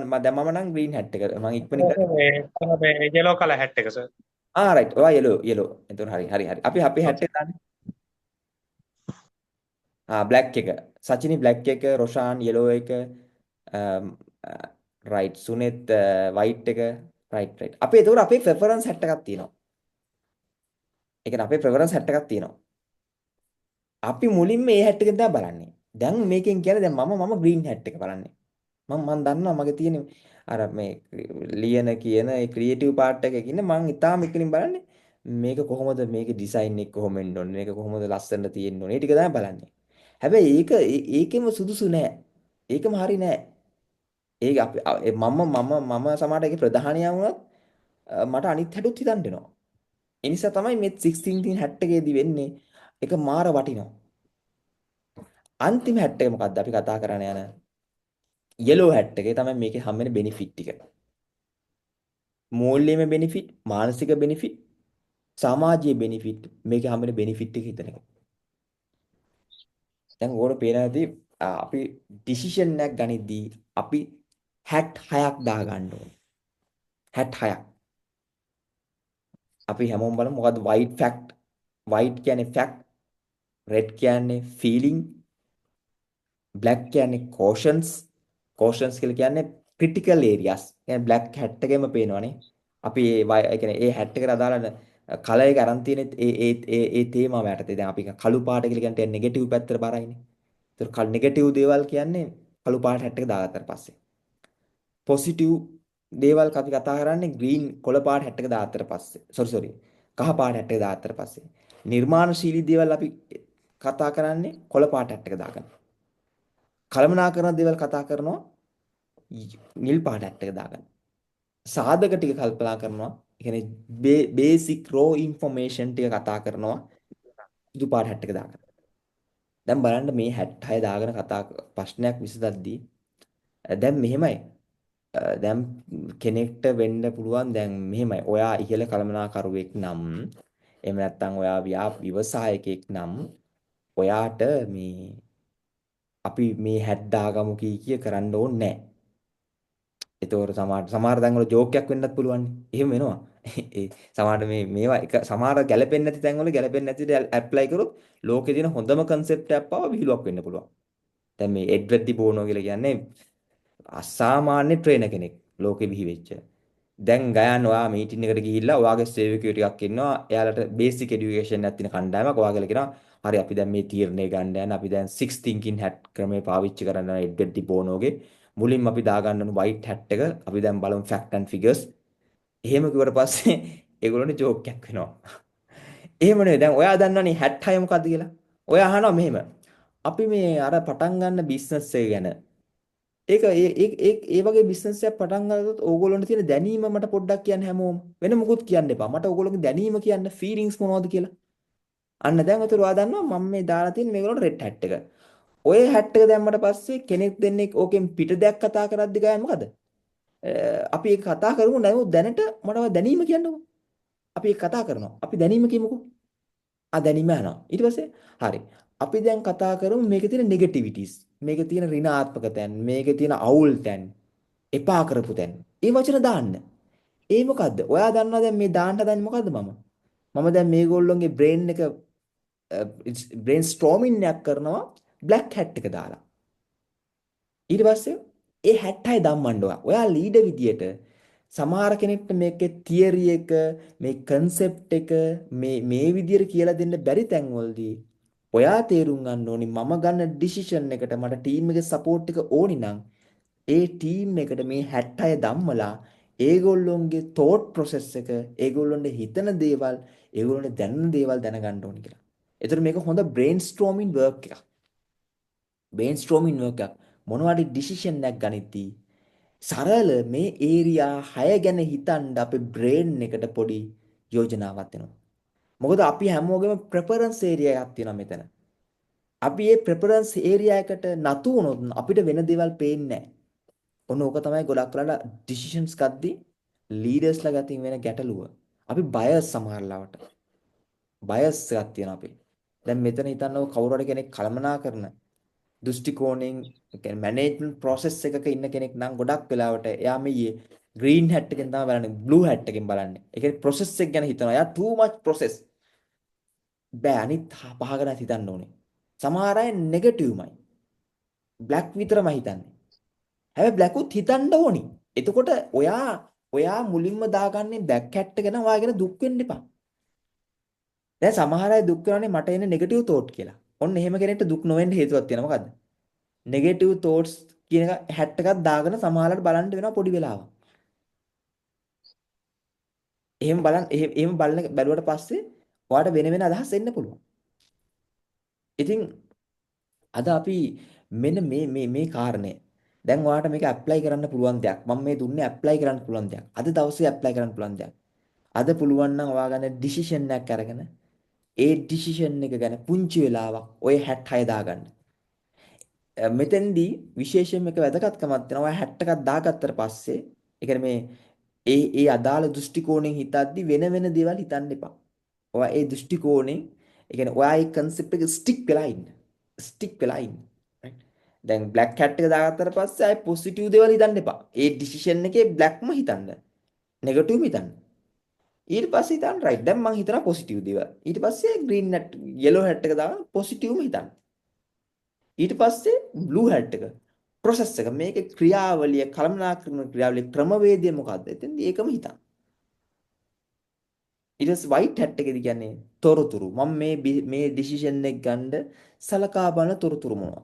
මම දැන් මම නම් ග්‍රීන් හැට් එක මං ඉක්මනින් කරා මේ යෙලෝ කලර් හැට් එක සර්. ආ රයිට් ඔයා යෙලෝ යෙලෝ. එතකොට හරි හරි හරි. අපි අපේ හැට් එක දාන්න. ආ බ්ලැක් එක. සචිනි බ්ලැක් එක, රොෂාන් යෙලෝ එක, රයිට් සුනෙත් වයිට් එක. Right right. අපි එතකොට අපේ ප්‍රෙෆරන්ස් හැට් එකක් තියෙනවා. ඒ කියන්නේ අපේ ප්‍රෙෆරන්ස් හැට් එකක් තියෙනවා. අපි මුලින්ම මේ හැට් එකෙන් තමයි බලන්නේ. දැන් මේකෙන් කියන්නේ දැන් මම මම ග්‍රීන් හැට් එක බලන්නේ. මම මං දන්නවා මගේ තියෙන අර මේ ලියන කියන ඒ ක්‍රියේටිව් පාර්ට් එකේ ඉන්න මං ඉතාලම ඉක්මනින් බලන්නේ මේක කොහොමද මේකේ ඩිසයින් එක කොහොම එන්න ඕනේ මේක කොහොමද ලස්සනට තියෙන්න ඕනේ ඒ ටික තමයි බලන්නේ. හැබැයි ඒක ඒකෙම සුදුසු නෑ. ඒකම හරි නෑ. ඒක අපි මම මම මම සමහරට ඒකේ ප්‍රධානියා වුණත් මට අනිත් හැටුත් හිතන්න වෙනවා. ඒ නිසා තමයි මේ 16 තින් හැට් එකේදී වෙන්නේ ඒක මාර වටිනවා. අන්තිම හැට් එක මොකද්ද අපි කතා කරන්න යන යෙලෝ හැට් එකේ තමයි මේකේ හම් වෙන බෙනිෆිට් ටික. මූල්‍යමය බෙනිෆිට්, මානසික බෙනිෆිට්, සමාජීය බෙනිෆිට් මේකේ හම් වෙන බෙනිෆිට් එක හිතන එක. දැන් ඕකට පේනවා ඇති අපි ඩිසිෂන් එකක් ගනිද්දී අපි හැට් හයක් දා ගන්න ඕනේ. හැට් හයක්. අපි හැමෝම බලමු මොකද්ද white fact. White කියන්නේ fact, red කියන්නේ feeling, black කියන්නේ cautions. Cautions කියලා කියන්නේ critical areas. කියන්නේ black hat එකෙම පේනවනේ. අපි ඒ ඒ කියන්නේ ඒ hat එකට අදාළ කලර් එක අරන් තියෙන ඒ ඒ ඒ ඒ තේමාව යටතේ. දැන් අපි කළු පාට කියලා කියන්නේ නෙගටිව් පැත්තට බරයිනේ. ඒතර කළු නෙගටිව් දේවල් කියන්නේ කළු පාට හැට් එක දාගත්තට පස්සේ. පොසිටිව් දේවල් අපි කතා කරන්නේ ග්‍රීන් කොළ පාට හැට් එක දාගත්තට පස්සේ. Sorry sorry. කහ පාට හැට් එක දාගත්තට පස්සේ. නිර්මාණශීලී දේවල් අපි කතා කරන්නේ කොළ පාට හැට් එක දාගෙන. කළමනාකරන දේවල් කතා කරනවා නිල් පාට හැට් එක දාගෙන. සාධක ටික කල්පනා කරනවා. ඒ කියන්නේ බේසික් රෝ ඉන්ෆර්මේෂන් ටික කතා කරනවා සුදු පාට හැට් එක දාගෙන. දැන් බලන්න මේ 66 දාගෙන කතා ප්‍රශ්නයක් විසඳද්දී දැන් මෙහෙමයි. දැන් කෙනෙක්ට වෙන්න පුළුවන් දැන් මෙහෙමයි. ඔයා ඉහළ කළමනාකරුවෙක් නම්, එහෙම නැත්නම් ඔයා ව්‍යවසායකයෙක් නම්, ඔයාට මේ අපි මේ හැට් දාගමු කී කිය කරන්න ඕනේ නැහැ. ඒතකොට සමහර සමහර තැන්වල ජෝක් එකක් වෙන්නත් පුළුවන්. එහෙම වෙනවා. ඒ සමහරට මේ මේවා එක සමහර ගැලපෙන්නේ නැති තැන්වල ගැලපෙන්නේ නැති දේ ඇප්ලයි කරොත් ලෝකේ තියෙන හොඳම කන්සෙප්ට් එකක් පවා විහිළුවක් වෙන්න පුළුවන්. දැන් මේ එඩ්වර්ඩ් ඩි බෝනෝ කියලා කියන්නේ අසාමාන්‍ය ට්‍රේනර් කෙනෙක් ලෝකෙ බිහි වෙච්ච. දැන් ගයන් ඔයා මීටින් එකට ගිහිල්ලා ඔයාගේ සේවකයෝ ටිකක් ඉන්නවා. එයාලට බේසික් එඩියුකේෂන් එකක් තියෙන කණ්ඩායමක්. ඔයා කියලා කියනවා හරි, අපි දැන් මේ තීරණය ගන්න යන අපි දැන් six thinking hat ක්‍රමය පාවිච්චි කරන්න යන එඩ්වර්ඩ් ඩි බෝනෝගේ. මුලින්ම අපි දාගන්න ඕන white hat එක. අපි දැන් බලමු fact and figures. එහෙම කිව්වට පස්සේ ඒගොල්ලන්ට ජෝක් එකක් වෙනවා. එහෙම නෙවෙයි. දැන් ඔයා දන්නවනේ හැට් හය මොකද්ද කියලා. ඔයා අහනවා මෙහෙම. අපි මේ අර පටන් ගන්න බිස්නස් එක ගැන, ඒක ඒ ඒ ඒ ඒ වගේ බිස්නස් එකක් පටන් ගත්තොත් ඕගොල්ලන්ට තියෙන දැනීම මට පොඩ්ඩක් කියන්න හැමෝම. වෙන මොකුත් කියන්න එපා. මට ඕගොල්ලෝගේ දැනීම කියන්න, ෆීලිංග්ස් මොනවද කියලා. අන්න දැන් ඔතන ඔයා දන්නවා මම මේ දාලා තියෙන මේගොල්ලන්ට රෙඩ් හැට් එක. ඔය හැට් එක දැම්මට පස්සේ කෙනෙක් දෙන්නෙක් ඕකෙන් පිට දෙයක් කතා කරද්දි ගාය මොකද? අපි ඒක කතා කරමු. නමුත් දැනට මට ඔය දැනීම කියන්නකෝ. අපි ඒක කතා කරනවා. අපි දැනීම කියමුකෝ. ආ, දැනීම යනවා. ඊට පස්සේ හරි. අපි දැන් කතා කරමු මේකේ තියෙන නෙගටිවිටිස්. මේකේ තියෙන ඍණාත්මක තැන්, මේකේ තියෙන අවුල් තැන්, එපා කරපු තැන්. ඒ වචන දාන්න. ඒ මොකද්ද? ඔයා දන්නවා දැන් මේ දාන්න හදන්නේ මොකද්ද මම? මම දැන් මේගොල්ලොන්ගේ බ්‍රේන් එක බ්‍රේන් ස්ටෝමින් එකක් කරනවා බ්ලැක් හැට් එක දාලා. ඊට පස්සේ ඒ හැට් හය දම්මන්න ඔයා. ඔයා ලීඩර් විදියට සමහර කෙනෙක්ට මේකේ තියරි එක, මේ කන්සෙප්ට් එක මේ මේ විදියට කියලා දෙන්න බැරි තැන්වලදී ඔයා තේරුම් ගන්න ඕනි මම ගන්න ඩිසිෂන් එකට මට ටීම් එකේ සපෝට් එක ඕනි නම් ඒ ටීම් එකට මේ 66 දම්මලා ඒගොල්ලොන්ගේ තෝට් ප්‍රොසෙස් එක, ඒගොල්ලොන්ට හිතන දේවල්, ඒගොල්ලොන්ට දැනෙන දේවල් දැනගන්න ඕනි කියලා. ඒතර මේක හොඳ බ්‍රේන් ස්ටෝමින් වර්ක් එකක්. බ්‍රේන් ස්ටෝමින් වර්ක් එකක්. මොනවා හරි ඩිසිෂන් එකක් ගනිද්දී සරල මේ ඒරියා 6 ගැන හිතන්න අපේ බ්‍රේන් එකට පොඩි යෝජනාවක් දෙනවා. මොකද අපි හැමෝගෙම ප්‍රෙෆරන්ස් ඒරියා එකක් තියෙනවා මෙතන. අපි මේ ප්‍රෙෆරන්ස් ඒරියා එකට නතු වුණොත් අපිට වෙන දේවල් පේන්නේ නැහැ. ඔන්න ඕක තමයි ගොඩක් වෙලාවට ඩිසිෂන්ස් ගද්දි ලීඩර්ස්ලා ගතින් වෙන ගැටලුව. අපි බයස්, සමහර ලාවට. බයස් එකක් තියෙනවා අපේ. දැන් මෙතන හිතන්නකෝ කවුරු හරි කෙනෙක් කළමනාකරන දෘෂ්ටි කෝණයෙන්, ඒ කියන්නේ මැනේජ්මන්ට් ප්‍රොසෙස් එකක ඉන්න කෙනෙක් නම් ගොඩක් වෙලාවට එයා මේ ග්‍රීන් හැට් එකෙන් තමයි බලන්නේ, බ්ලූ හැට් එකෙන් බලන්නේ. ඒ කියන්නේ ප්‍රොසෙස් එක ගැන හිතනවා. එයා too much process. බෑ, අනිත් පහ ගැන හිතන්න ඕනේ. සමහර අය නෙගටිව්මයි. බ්ලැක් විතරමයි හිතන්නේ. හැබැයි බ්ලැකුත් හිතන්න ඕනි. එතකොට ඔයා ඔයා මුලින්ම දාගන්නේ බ්ලැක් හැට් එක නම් ඔයා ගැන දුක් වෙන්න එපා. දැන් සමහර අය දුක් වෙනවනේ මට එන්නේ නෙගටිව් තෝට් කියලා. ඔන්න එහෙම කෙනෙක්ට දුක් නොවෙන්න හේතුවක් තියෙනවා. මොකද්ද? නෙගටිව් තෝට්ස් කියන එක හැට් එකක් දාගෙන සමහරවිට බලන්න වෙනවා පොඩි වෙලාවක්. එහෙම බලන් එහෙම එහෙම බලන බැලුවට පස්සේ ඔයාට වෙන වෙන අදහස් එන්න පුළුවන්. ඉතින් අද අපි මෙන්න මේ මේ මේ කාරණය, දැන් ඔයාට මේක ඇප්ලයි කරන්න පුළුවන් දෙයක්. මම මේ දුන්නේ ඇප්ලයි කරන්න පුළුවන් දෙයක්. අද දවසේ ඇප්ලයි කරන්න පුළුවන් දෙයක්. අද පුළුවන් නම් ඔයා ගන්න ඩිසිෂන් එකක් අරගෙන ඒ ඩිසිෂන් එක ගැන පුංචි වෙලාවක් ඔය 66 දාගන්න. මෙතෙන්දී විශේෂයෙන්ම එක වැදගත්කමක් තියෙනවා. ඔයා හැට් එකක් දාගත්තට පස්සේ, ඒ කියන්නේ මේ ඒ ඒ අදාළ දෘෂ්ටි කෝණයෙන් හිතද්දි වෙන වෙන දේවල් හිතන්න එපා. ඔයා ඒ දෘෂ්ටි කෝණයෙන්, ඒ කියන්නේ ඔයා ඒ කන්සෙප්ට් එක ස්ටික් වෙලා ඉන්න. ස්ටික් වෙලා ඉන්න. Right? දැන් බ්ලැක් හැට් එක දාගත්තට පස්සේ ආයේ පොසිටිව් දේවල් හිතන්න එපා. ඒ ඩිසිෂන් එකේ බ්ලැක්ම හිතන්න. නෙගටිව්ම හිතන්න. ඊට පස්සේ හිතන්න රයිට් දැන් මං හිතනවා පොසිටිව් දේවල්. ඊට පස්සේ ග්‍රීන් හැට් යෙලෝ හැට් එක දාගෙන පොසිටිව්ම හිතන්න. ඊට පස්සේ බ්ලූ හැට් එක ප්‍රොසෙස් එක මේකේ ක්‍රියාවලිය කළමනාකරන ක්‍රියාවලිය ක්‍රමවේදය මොකද්ද? එතෙන්දී ඒකම හිතන්න. ඊට පස්සේ වයිට් හැට් එකේදී කියන්නේ තොරතුරු. මම මේ මේ ඩිසිෂන් එක ගන්න සලකා බලන තොරතුරු මොනවද?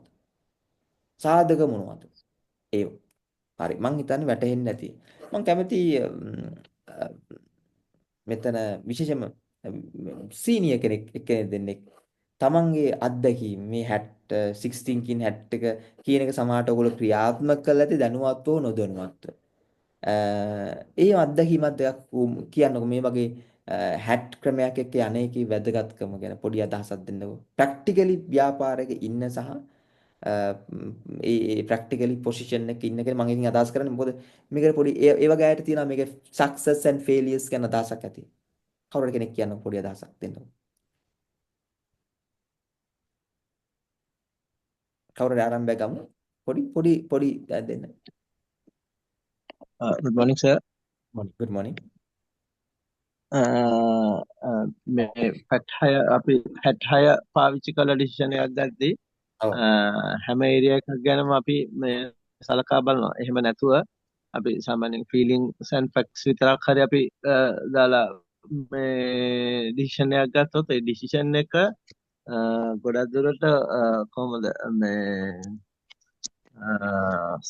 සාධක මොනවද? ඒව. හරි මං හිතන්නේ වැටහෙන්නේ නැති. මං කැමති මෙතන විශේෂයෙන්ම සීනියර් කෙනෙක් එක්කෙනෙක් දෙන්නෙක් තමන්ගේ අත්දැකීම් මේ හැට් 6 thinking hat එක කියන එක සමහරට ඔයගොල්ලෝ ක්‍රියාත්මක කරලා ඇති දැනුවත්ව හෝ නොදැනුවත්ව. ඒ අත්දැකීමක් දෙයක් කියන්නකෝ මේ වගේ හැට් ක්‍රමයක් එක්ක යන්නේකේ වැදගත්කම ගැන පොඩි අදහසක් දෙන්නකෝ. ප්‍රැක්ටිකලි ව්‍යාපාරයක ඉන්න සහ ඒ ඒ ප්‍රැක්ටිකලි පොසිෂන් එකක ඉන්න කෙනා මම ඉතින් අදහස් කරන්නේ මොකද මේකට පොඩි ඒ වගේ අයට තියෙනවා මේකේ සක්සස් ඇන්ඩ් ෆේලියර්ස් ගැන අදහසක් ඇති. කවුරු හරි කෙනෙක් කියන්නකෝ පොඩි අදහසක් දෙන්නකෝ. කවුරු හරි ආරම්භයක් ගමු. පොඩි පොඩි පොඩි දෙන්න. Good morning, sir. Morning. Good morning. මේ ෆැක්ට් 6 අපි ෆැක්ට් 6 පාවිච්චි කරලා ඩිසිෂන් එකක් ගද්දී හැම ඒරියා එකක් ගැනම අපි මේ සලකා බලනවා. එහෙම නැතුව අපි සාමාන්‍යයෙන් ෆීලිංස් ඇන්ඩ් ෆැක්ට්ස් විතරක් හරි අපි දාලා මේ ඩිසිෂන් එකක් ගත්තොත් ඒ ඩිසිෂන් එක ගොඩක් දුරට කොහොමද මේ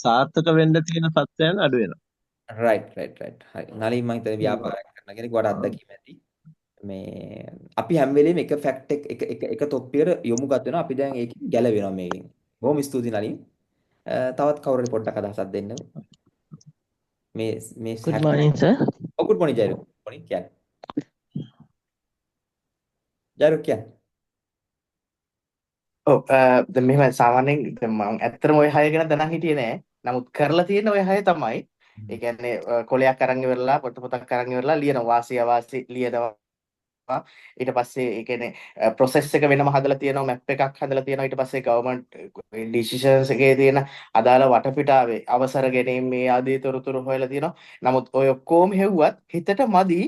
සාර්ථක වෙන්න තියෙන තත්ත්වයන් අඩු වෙනවා. Right right right. හරි. නලින් මං හිතන්නේ ව්‍යාපාරයක් කරන කෙනෙක් වඩා අත්දැකීම ඇති. මේ අපි හැම වෙලෙම එක ෆැක්ට් එක එක එක එක තොප්පියකට යොමුගත වෙනවා. අපි දැන් ඒකෙන් ගැලවෙනවා මේකෙන්. බොහොම ස්තුතියි නලින්. තවත් කවුරු හරි පොඩ්ඩක් අදහසක් දෙන්න. මේ මේ Good morning, sir. ඔව් good morning ජයරු. Morning කියන්න. ජයරු කියන්න. ඔව් දැන් මෙහෙමයි සාමාන්‍යයෙන් දැන් මම ඇත්තටම ඔය හය ගැන දැනන් හිටියේ නෑ. නමුත් කරලා තියෙන ඔය හය තමයි. ඒ කියන්නේ කොලයක් අරන් ඉවරලා පොත පොතක් අරන් ඉවරලා ලියනවා වාසි අවාසි ලියනවා. ඊට පස්සේ ඒ කියන්නේ ප්‍රොසෙස් එක වෙනම හදලා තියෙනවා මැප් එකක් හදලා තියෙනවා. ඊට පස්සේ ගවර්න්මන්ට් ඩිසිෂන්ස් එකේ තියෙන අදාළ වටපිටාවේ අවසර ගැනීම මේ ආදී තොරතුරු හොයලා තියෙනවා. නමුත් ඔය ඔක්කොම හෙව්වත් හිතට මදි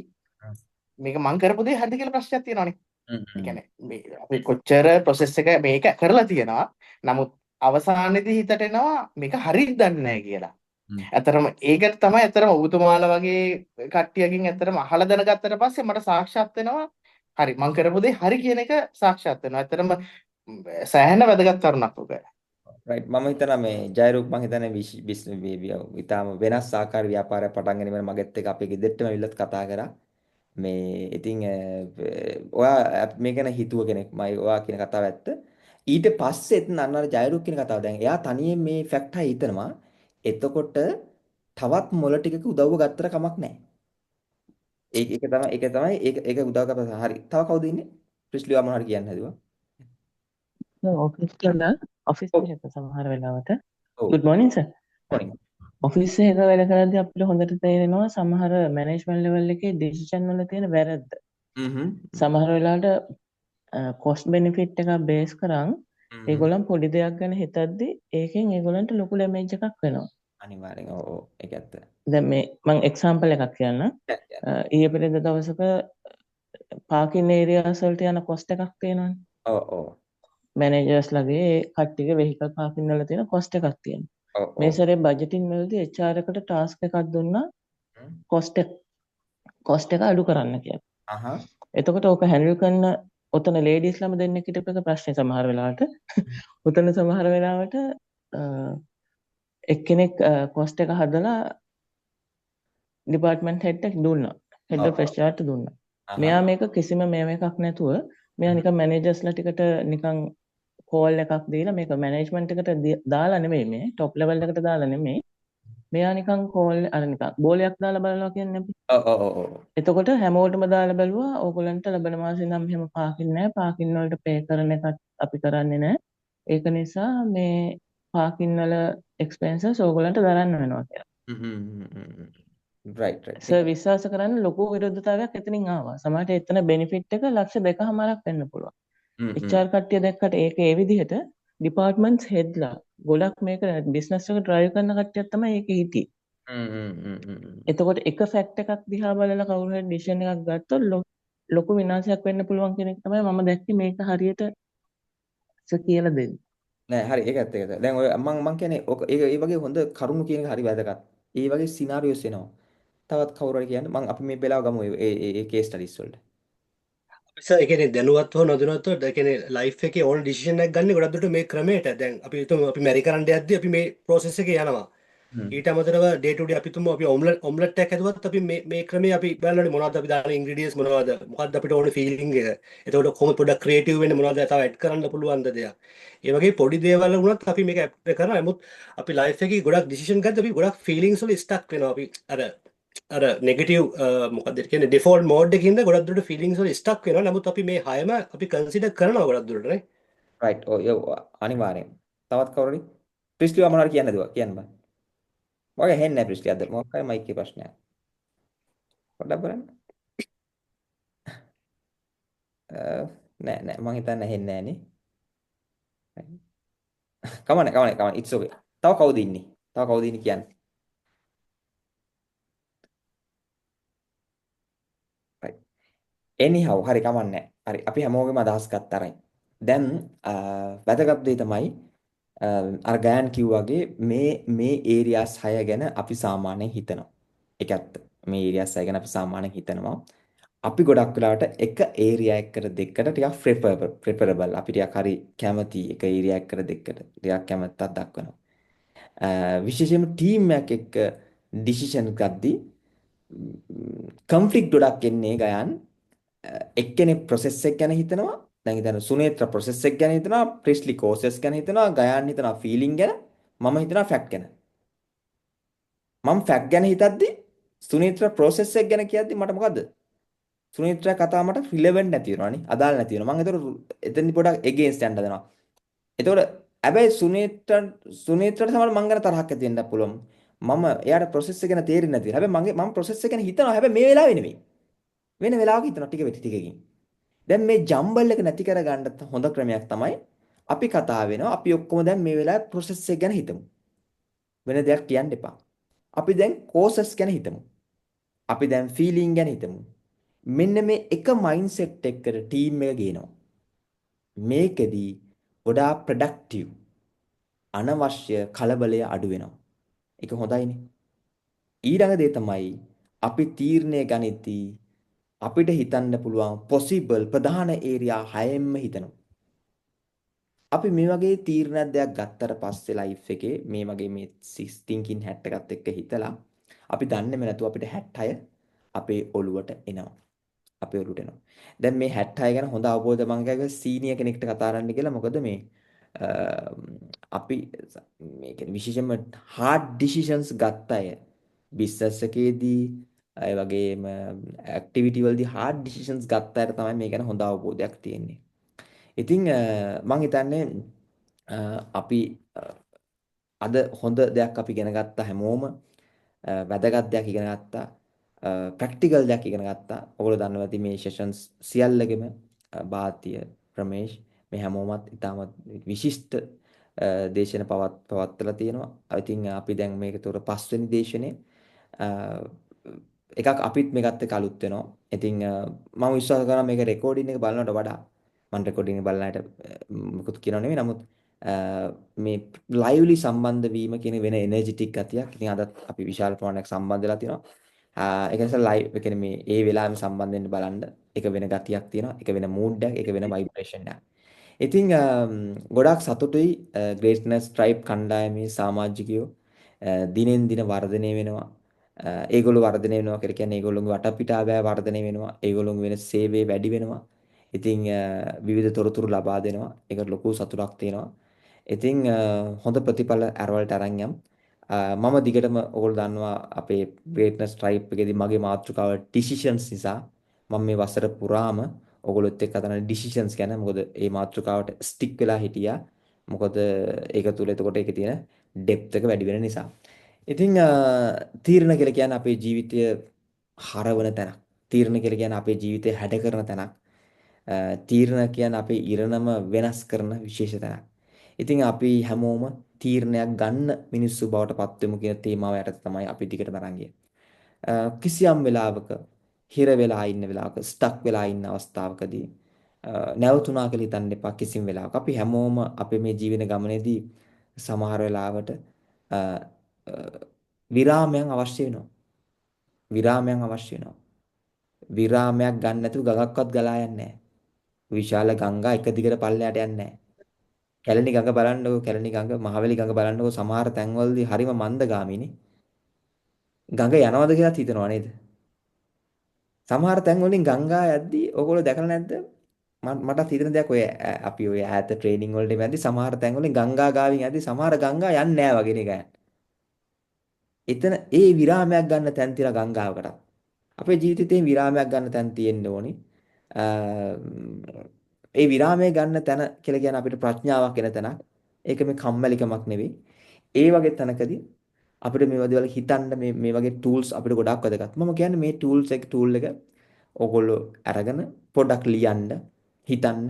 මේක මං කරපු දේ හරිද කියලා ප්‍රශ්නයක් තියෙනවානේ. ඒ කියන්නේ මේ අපි කොච්චර ප්‍රොසෙස් එක මේක කරලා තියෙනවා. නමුත් අවසානයේදී හිතට එනවා මේක හරිද දන්නේ නැහැ කියලා. ඇත්තටම ඒකට තමයි ඇත්තටම ඔබතුමාලා වගේ කට්ටියකින් ඇත්තටම අහලා දැනගත්තට පස්සේ මට සාක්ෂාත් වෙනවා හරි මං කරපු දේ හරි කියන එක සාක්ෂාත් වෙනවා. ඇත්තටම සෑහෙන වැදගත් කරුණක් ඔක. රයිට් මම හිතනවා මේ ජයරූප් මං හිතන්නේ ඉතාම වෙනස් ආකාර ව්‍යාපාරයක් පටන් ගැනීම මගෙත් එක්ක අපේ ගෙදරටම ඇවිල්ලත් කතා කරා. මේ ඉතින් ඔයා මේ ගැන හිතුව කෙනෙක් මම ඔයා කියන කතාව ඇත්ත. ඊට පස්සෙත් අන්න අර ජයරූප් කියන කතාව දැන් එයා තනියෙන් මේ ෆැක්ට් හය හිතනවා. එතකොට තවත් මොළ ටිකක උදව්ව ගත්තට කමක් නැහැ. ඒක ඒක තමයි ඒක තමයි ඒක ඒක උදව් කරපස්සේ හරි. තව කවුද ඉන්නේ? ක්‍රිස්ලි ඔයා මොනවා හරි කියන්න හැදුවා. නෑ ඔෆිස් වල ඔෆිස් එකක සමහර වෙලාවට ඔව්. Good morning sir. Morning. Office එක වැඩ කරද්දී අපිට හොඳට තේරෙනවා සමහර මැනේජ්මන්ට් ලෙවල් එකේ ඩිසිෂන් වල තියෙන වැරද්ද. සමහර වෙලාවට කොස්ට් බෙනිෆිට් එකක් බේස් කරන් ඒගොල්ලන් පොඩි දෙයක් ගැන හිතද්දි ඒකෙන් ඒගොල්ලන්ට ලොකු ඩැමේජ් එකක් වෙනවා. අනිවාර්යෙන් ඔව් ඔව් ඒක ඇත්ත. දැන් මේ මං එක්සැම්පල් එකක් කියන්නම්. ඊයේ පෙරේද දවසක පාකින් ඒරියාස් වලට යන කොස්ට් එකක් තියෙනවනේ. ඔව් ඔව්. මැනේජර්ස් ලගේ ඒ කට්ටියගේ වෙහිකල් පාකින් වල තියෙන කොස්ට් එකක් තියෙනවා. ඔව් මේ ඔව්. සැරේ බජටින් වලදී HR එකට ටාස්ක් එකක් දුන්නා කොස්ට් එක අඩු කරන්න කියලා. එතකොට ඕක හැන්ඩල් කරන ඔතන ලේඩීස් ළම දෙන්නෙක් හිටපු එක ප්‍රශ්නේ සමහර වෙලාවට. ඔතන සමහර වෙලාවට එක්කෙනෙක් කොස්ට් එක හදලා ඩිපාර්ට්මන්ට් හෙඩ් එක දුන්නා. හෙඩ් ඔෆ් HR ට දුන්නා. මෙයා මේක කිසිම මේව එකක් නැතුව මෙයා නිකන් මැනේජර්ස්ලා ටිකට නිකන් කෝල් එකක් දීලා මේක මැනේජ්මන්ට් එකට දාලා නෙමෙයි මේ টොප් ලෙවල් එකට දාලා නෙමෙයි. මෙයා නිකන් කෝල් අර නිකන් බෝලයක් දාලා බලනවා කියන්නේ අපි. ඔව් ඔව් ඔව් ඔව්. එතකොට හැමෝටම දාලා බැලුවා ඕගොල්ලන්ට ලබන මාසෙ ඉඳන් මෙහෙම පාකින් නෑ පාකින් වලට පේ කරන එකත් අපි කරන්නේ නෑ. ඒක නිසා මේ පාකින් වල එක්ස්පෙන්සස් ඕගොල්ලන්ට දරන්න වෙනවා කියලා. Right right. Sir විශ්වාස කරන්න ලොකු විරුද්ධතාවයක් එතනින් ආවා. සමහරට එතන බෙනිෆිට් එක ලක්ෂ 2.5ක් වෙන්න පුළුවන්. HR කට්ටිය දැක්කට ඒක ඒ විදිහට ඩිපාර්ට්මන්ට්ස් හෙඩ්ලා ගොඩක් මේක බිස්නස් එක ඩ්‍රයිව් කරන කට්ටියක් තමයි ඒකේ හිටියේ. හ්ම් හ්ම් හ්ම් හ්ම්. එතකොට එක ෆැක්ට් එකක් දිහා බලලා කවුරු හරි ඩිසිෂන් එකක් ගත්තොත් ලොකු විනාශයක් වෙන්න පුළුවන් කියන එක තමයි මම දැක්කේ මේක හරියට කියලා දෙන්නේ. නෑ හරි, ඒක ඇත්ත, ඒක ඇත්ත. දැන් ඔය මං මං කියන්නේ ඔක ඒක ඒ වගේ හොඳ කරුණු කියන එක හරි වැදගත්. ඒ වගේ සිනාරියෝස් එනවා. තවත් කවුරු හරි කියන්න, මං අපි මේ වෙලාව ගමු ඒ ඒ ඒ කේස් ස්ටඩීස් වලට. අපි සර්, ඒ කියන්නේ දැනුවත් හෝ නොදැනුවත් හෝ, ඒ කියන්නේ ලයිෆ් එකේ ඕන ඩිසිෂන් එකක් ගන්න ගොඩක් දුරට මේ ක්‍රමයට. දැන් අපි හිතමු අපි මැරි කරන්න යද්දි අපි මේ ප්‍රොසෙස් එකේ යනවා. ඊට අමතරව ඩේ ටු ඩේ අපි තුමු අපි ඔම්ලට් ඔම්ලට් එකක් හැදුවත් අපි මේ මේ ක්‍රමයේ අපි බලන්නේ මොනවද අපි දාන ඉන්ග්‍රීඩියන්ට්ස් මොනවද, මොකද්ද අපිට ඕනේ ෆීලිං එක, එතකොට කොහොමද පොඩ්ඩක් ක්‍රියේටිව් වෙන්නේ, මොනවද තව ඇඩ් කරන්න පුළුවන්ද දෙයක්. ඒ වගේ පොඩි දේවල් වුණත් අපි මේක ඇප්ලයි කරනවා. නමුත් අපි ලයිෆ් එකේ ගොඩක් ඩිසිෂන් ගද්දී අපි ගොඩක් ෆීලිංස් වල ස්ටක් වෙනවා. අපි අර අර නෙගටිව්, මොකද්ද ඒ කියන්නේ, ඩිෆෝල්ට් මෝඩ් එකේ ඉඳන් ගොඩක් දුරට ෆීලිංස් වල ස්ටක් වෙනවා. නමුත් අපි මේ හයම අපි කන්සිඩර් කරනවා ගොඩක් දුරට නේ. රයිට්, ඔව් ඔව්, අනිවාර්යෙන්. තවත් කවුරු හරි? ප්‍රිස්ලි මොනවද හරි කියන්න දුවා, කියන්න බෑ. මගේ ඇහෙන්නේ නැහැ ප්‍රිස්ලි අද. මොකක් හරි මයික් එකේ ප්‍රශ්නයක්. පොඩ්ඩක් බලන්න. නෑ නෑ, මං හිතන්නේ ඇහෙන්නේ නෑ නේ. කමන්නේ කමන්නේ කමන්නේ, it's okay. තව කවුද ඉන්නේ? තව කවුද ඉන්නේ කියන්න. Right. Anyhow, හරි, කමන්නේ. හරි, අපි හැමෝගෙම අදහස් ගත්තා, right. දැන් වැදගත් දේ තමයි අර ගයන් කිව්වාගේ මේ මේ ඒරියාස් 6 ගැන අපි සාමාන්‍යයෙන් හිතනවා. ඒක ඇත්ත. මේ ඒරියාස් 6 ගැන අපි සාමාන්‍යයෙන් හිතනවා. අපි ගොඩක් වෙලාවට එක ඒරියා එකකට දෙකකට ටිකක් ප්‍රෙෆරබල්. අපි ටිකක් හරි කැමති එක ඒරියා එකකට දෙකකට ටිකක් කැමැත්තක් දක්වනවා. විශේෂයෙන්ම ටීම් එකක් එක්ක ඩිසිෂන් ගද්දි කන්ෆ්ලික්ට් ගොඩක් එන්නේ ගයන්. එක්කෙනෙක් ප්‍රොසෙස් එක ගැන හිතනවා. දැන් හිතන්න සුනේත්‍ර ප්‍රොසෙස් එක ගැන හිතනවා, ප්‍රිස්ලි කෝසස් ගැන හිතනවා, ගයන් හිතනවා ෆීලිං ගැන, මම හිතනවා ෆැක්ට් ගැන. මම ෆැක්ට් ගැන හිතද්දි සුනේත්‍ර ප්‍රොසෙස් එක ගැන කියද්දි මට මොකද්ද? සුනේත්‍ර කතාව මට රිලෙවන්ට් නැති වෙනවා නේ, අදාළ නැති වෙනවා. මං ඒතකොට එතනදි පොඩක් එගේන්ස්ට් යන්න හදනවා. එතකොට හැබැයි සුනේත්‍රට සමහර මං ගැන තරහක් ඇති වෙන්නත් පුළුවන්. මම එයාට ප්‍රොසෙස් එක ගැන තේරෙන්නේ නැති වෙනවා. හැබැයි මං ප්‍රොසෙස් එක ගැන හිතනවා. හැබැයි මේ වෙලාවේ නෙමෙයි. වෙන වෙලාවක හිතනවා ටික වෙටි ටිකකින්. දැන් මේ ජම්බල් එක නැති කරගන්න හොඳ ක්‍රමයක් තමයි අපි කතා වෙනවා. අපි ඔක්කොම දැන් මේ වෙලාවේ ප්‍රොසෙස් එක ගැන හිතමු. වෙන දෙයක් කියන්න එපා. අපි දැන් කෝසස් ගැන හිතමු. අපි දැන් ෆීලිං ගැන හිතමු. මෙන්න මේ එක මයින්ඩ්සෙට් එකකට ටීම් එක ගේනවා. මේකෙදි ගොඩාක් ප්‍රොඩක්ටිව්, අනවශ්‍ය කලබලය අඩු වෙනවා. ඒක හොඳයිනේ. ඊළඟ දේ තමයි අපි තීරණය ගනිද්දී අපිට හිතන්න පුළුවන් පොසිබල් ප්‍රධාන ඒරියා 6න්ම හිතනවා. අපි මේ වගේ තීරණයක් දෙයක් ගත්තට පස්සේ ලයිෆ් එකේ මේ වගේ මේ 6 thinking hat එකත් එක්ක හිතලා අපි දන්නේම නැතුව අපිට 66 අපේ ඔළුවට එනවා. අපේ ඔළුවට එනවා. දැන් මේ 66 ගැන හොඳ අවබෝධ මං කියනවා සීනියර් කෙනෙක්ට කතා කරන්න කියලා. මොකද මේ අපි මේ කියන්නේ විශේෂයෙන්ම හાર્ඩ් ඩිසිෂන්ස් ගත්ත අය බිස්නස් එකේදී ඒ වගේම ඇක්ටිවිටි වලදී හાર્ඩ් ඩිසිෂන්ස් ගත්ත අයට තමයි මේ ගැන හොඳ අවබෝධයක් තියෙන්නේ. ඉතින් මං හිතන්නේ අපි අද හොඳ දෙයක් අපි ඉගෙන ගත්තා හැමෝම, වැදගත් දෙයක් ඉගෙන ගත්තා, ප්‍රැක්ටිකල් දෙයක් ඉගෙන ගත්තා. ඔයගොල්ලෝ දන්නවා ඇති මේ සෙෂන්ස් සියල්ලගෙම භාතිය, රමේෂ් මේ හැමෝමත් ඉතාමත් විශිෂ්ට දේශන පවත්වලා තියෙනවා. ඉතින් අපි දැන් මේක තුර පස්වෙනි දේශනේ එකක් අපිත් මේකත් එක්ක අලුත් වෙනවා. ඉතින් මම විශ්වාස කරනවා මේක රෙකෝඩින් එක බලනවට වඩා, මම රෙකෝඩින් එක බලන අයට මොකුත් කියනව නෙමෙයි. නමුත් මේ ලයිව්ලි සම්බන්ධ වීම කියන වෙන එනර්ජිටික් ගතියක්. ඉතින් අදත් අපි විශාල ප්‍රමාණයක් සම්බන්ධ වෙලා තියෙනවා. ඒක නිසා ලයිව් ඒ කියන්නේ මේ ඒ වෙලාවෙම සම්බන්ධ වෙන්න බලන්න. ඒක වෙන ගතියක් තියෙනවා. ඒක වෙන මූඩ් එකක්, ඒක වෙන වයිබ්‍රේෂන් එකක්. ඉතින් ගොඩාක් සතුටුයි ග්‍රේට්නස් ට්‍රයිබ් කණ්ඩායමේ සමාජිකයෝ දිනෙන් දින වර්ධනය වෙනවා. ඒගොල්ලෝ වර්ධනය වෙනවා කියලා කියන්නේ ඒගොල්ලෝගේ වටපිටාව වර්ධනය වෙනවා. ඒගොල්ලෝගේ වෙන සේවය වැඩි වෙනවා. ඉතින් විවිධ තොරතුරු ලබා දෙනවා. ඒකට ලොකු සතුටක් තියෙනවා. ඉතින් හොඳ ප්‍රතිඵල අරවලට අරන් යම්. මම දිගටම ඔයගොල්ලෝ දන්නවා අපේ ග්‍රේට්නස් ට්‍රයිබ් එකේදී මගේ මාතෘකාව ඩිසිෂන්ස් නිසා මම මේ වසර පුරාම ඔයගොල්ලොත් එක්ක කතා කරන ඩිසිෂන්ස් ගැන. මොකද මේ මාතෘකාවට ස්ටික් වෙලා හිටියා. මොකද ඒක තුල එතකොට ඒකේ තියෙන ඩෙප්ත් එක වැඩි වෙන නිසා. ඉතින් තීරණ කියලා කියන්නේ අපේ ජීවිතය හරවන තැනක්. තීරණ කියලා කියන්නේ අපේ ජීවිතය හැඩ කරන තැනක්. තීරණ කියන්නේ අපේ ඉරණම වෙනස් කරන විශේෂ තැනක්. ඉතින් අපි හැමෝම තීරණයක් ගන්න මිනිස්සු බවට පත් වෙමු කියන තේමාව යටතේ තමයි අපි දිගටම අරන් ගියේ. කිසියම් වෙලාවක හිර වෙලා ඉන්න වෙලාවක ස්ටක් වෙලා ඉන්න අවස්ථාවකදී නැවතුණා කියලා හිතන්න එපා කිසිම වෙලාවක. අපි හැමෝම අපේ මේ ජීවන ගමනේදී සමහර වෙලාවට විරාමයන් අවශ්‍ය වෙනවා. විරාමයන් අවශ්‍ය වෙනවා. විරාමයක් ගන්න නැතුව ගඟක්වත් ගලා යන්නේ නැහැ. විශාල ගංගා එක දිගට පල්ලෙහාට යන්නේ නැහැ. කැලණි ගඟ බලන්නකෝ, කැලණි ගඟ, මහවැලි ගඟ බලන්නකෝ, සමහර තැන්වලදී හරිම මන්දගාමීනේ. ගඟ යනවද කියලාත් හිතනවා නේද? සමහර තැන් වලින් ගංගා යද්දී ඔයගොල්ලෝ දැකලා නැද්ද? මටත් හිතෙන දෙයක් ඔය අපි ඔය ඈත ට්‍රේනින් වලට යද්දී සමහර තැන් වලින් ගංගා ගාවින් යද්දී සමහර ගංගා යන්නේ නැහැ වගේ නේ ගයන්. එතන ඒ විරාමයක් ගන්න තැන් තියලා ගංගාවකටත්. අපේ ජීවිතේ විරාමයක් ගන්න තැන් තියෙන්න ඕනි. ඒ විරාමය ගන්න තැන කියලා කියන්නේ අපිට ප්‍රඥාවක් එන තැනක්. ඒක මේ කම්මැලිකමක් නෙවෙයි. ඒ වගේ තැනකදී අපිට මේ වගේ දේවල් හිතන්න මේ මේ වගේ ටූල්ස් අපිට ගොඩාක් වැදගත්. මම කියන්නේ මේ ටූල්ස් එක ටූල් එක ඔයගොල්ලෝ අරගෙන පොඩ්ඩක් ලියන්න, හිතන්න,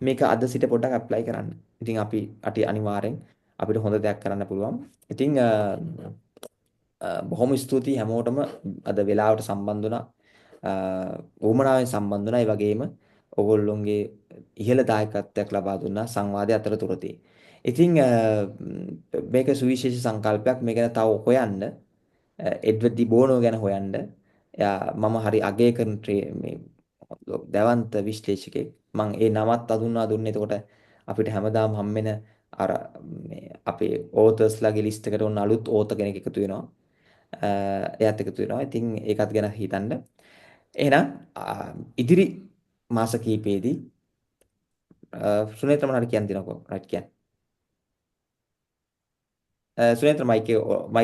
මේක අද සිට පොඩ්ඩක් ඇප්ලයි කරන්න. ඉතින් අපි අනිවාර්යෙන් අපිට හොඳ දෙයක් කරන්න පුළුවන්. ඉතින් බොහොම ස්තුතියි හැමෝටම අද වෙලාවට සම්බන්ධ වුණා. උවමනාවෙන් සම්බන්ධ වුණා. ඒ වගේම ඔයගොල්ලොන්ගේ ඉහළ දායකත්වයක් ලබා දුන්නා සංවාදයේ අතරතුරදී. ඉතින් මේක සුවිශේෂ සංකල්පයක්. මේ ගැන තව හොයන්න, එඩ්වඩ් ඩි බෝනෝ ගැන හොයන්න. එයා මම හරි අගය කරන මේ දැවන්ත විශ්ලේෂකෙක්. මං ඒ නමත් අඳුන්වා දුන්නේ. එතකොට අපිට හැමදාම හම්බෙන අර මේ අපේ ඕතර්ස්ලාගේ ලිස්ට් එකට ඔන්න අලුත් ඕතර් කෙනෙක් එකතු වෙනවා. එයාත් එකතු වෙනවා. ඉතින් ඒකත් ගැන හිතන්න. එහෙනම් ඉදිරි මාස කිහිපෙදී සුනේත්‍ර මොනවාරි කියන්න තියෙනවකෝ? රයිට් කියන්න. සුනේත්‍ර මයික්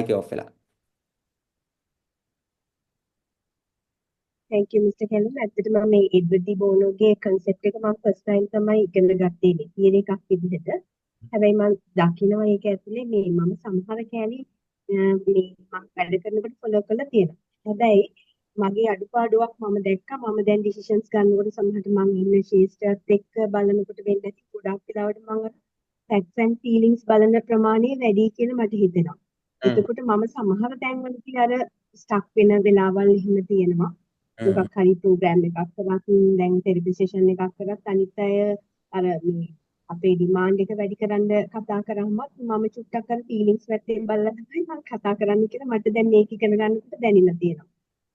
එක ඔෆ් වෙලා. Thank you Mr. Kelum. ඇත්තටම මේ එඩ්වඩ් ඩි බෝනෝගේ කන්සෙප්ට් එක මම ෆස්ට් ටයිම් තමයි ඉගෙන ගත්තේ මේ තියරි එකක් විදිහට. හැබැයි මම දකිනවා ඒක ඇතුලේ මේ මම සමහර කෑලි මේ මම වැඩ කරනකොට ෆලෝ කරලා තියෙනවා. හැබැයි මගේ අඩුපාඩුවක් මම දැක්කා. මම දැන් ඩිසිෂන්ස් ගන්නකොට සමහරට මං ඉන්න ශේෂ්ත්‍රයත් එක්ක බලනකොට වෙන්නේ නැති ගොඩක් වෙලාවට මං අර ෆැක්ට්ස් ඇන්ඩ් ෆීලිංස් බලන ප්‍රමාණය වැඩි කියලා මට හිතෙනවා. එතකොට මම සමහර තැන්වලදී අර ස්ටක් වෙන වෙලාවල් එහෙම තියෙනවා. මොකක් හරි ප්‍රෝග්‍රෑම් එකක් කරත් දැන් තෙරපි සෙෂන් එකක් කරත් අනිත් අය අර මේ අපේ ඩිමාන්ඩ් එක වැඩි කරන්න කතා කරාමත් මම චුට්ටක් අර ෆීලිංස් පැත්තෙන් බලලා තමයි මම කතා කරන්නේ කියලා මට දැන් මේක ඉගෙන ගන්නකොට දැනෙලා තියෙනවා.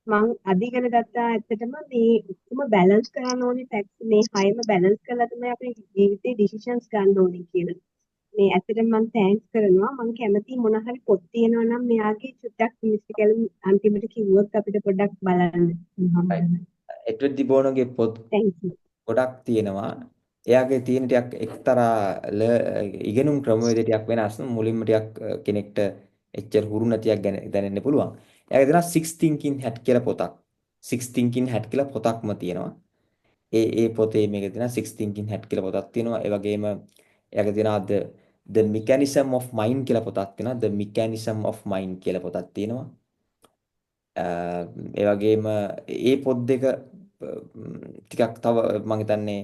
මං අද ඉගෙන ගත්තා ඇත්තටම මේ ඔක්කොම බැලන්ස් කරන්න ඕනේ ෆැක්ට්ස් මේ හයම බැලන්ස් කරලා තමයි අපේ ජීවිතේ ඩිසිෂන්ස් ගන්න ඕනේ කියලා. මේ ඇත්තටම මං thanks කරනවා. මං කැමති මොන හරි පොත් තියෙනවා නම් මෙයාගේ චුට්ටක් මිස්ටර් කැලුම් අන්තිමට කිව්වොත් අපිට පොඩ්ඩක් බලන්න. එඩ්වඩ් ඩි බෝනෝගේ පොත් ගොඩක් තියෙනවා. එයාගේ තියෙන ටිකක් එක්තරා ඉගෙනුම් ක්‍රමවේද ටිකක් වෙනස්. මුලින්ම ටිකක් කෙනෙක්ට එච්චර හුරු නැතියක් දැනෙන්න පුළුවන්. එයාගේ තියෙනවා Six Thinking Hat කියලා පොතක්. Six Thinking Hat කියලා පොතක්ම තියෙනවා. ඒ ඒ පොතේ මේක තියෙනවා Six Thinking Hat කියලා පොතක් තියෙනවා. ඒ වගේම එයාගේ තියෙනවා The Mechanism of Mind කියලා පොතක් තියෙනවා. The Mechanism of Mind කියලා පොතක් තියෙනවා. ඒ වගේම ඒ පොත් දෙක ටිකක් තව මං හිතන්නේ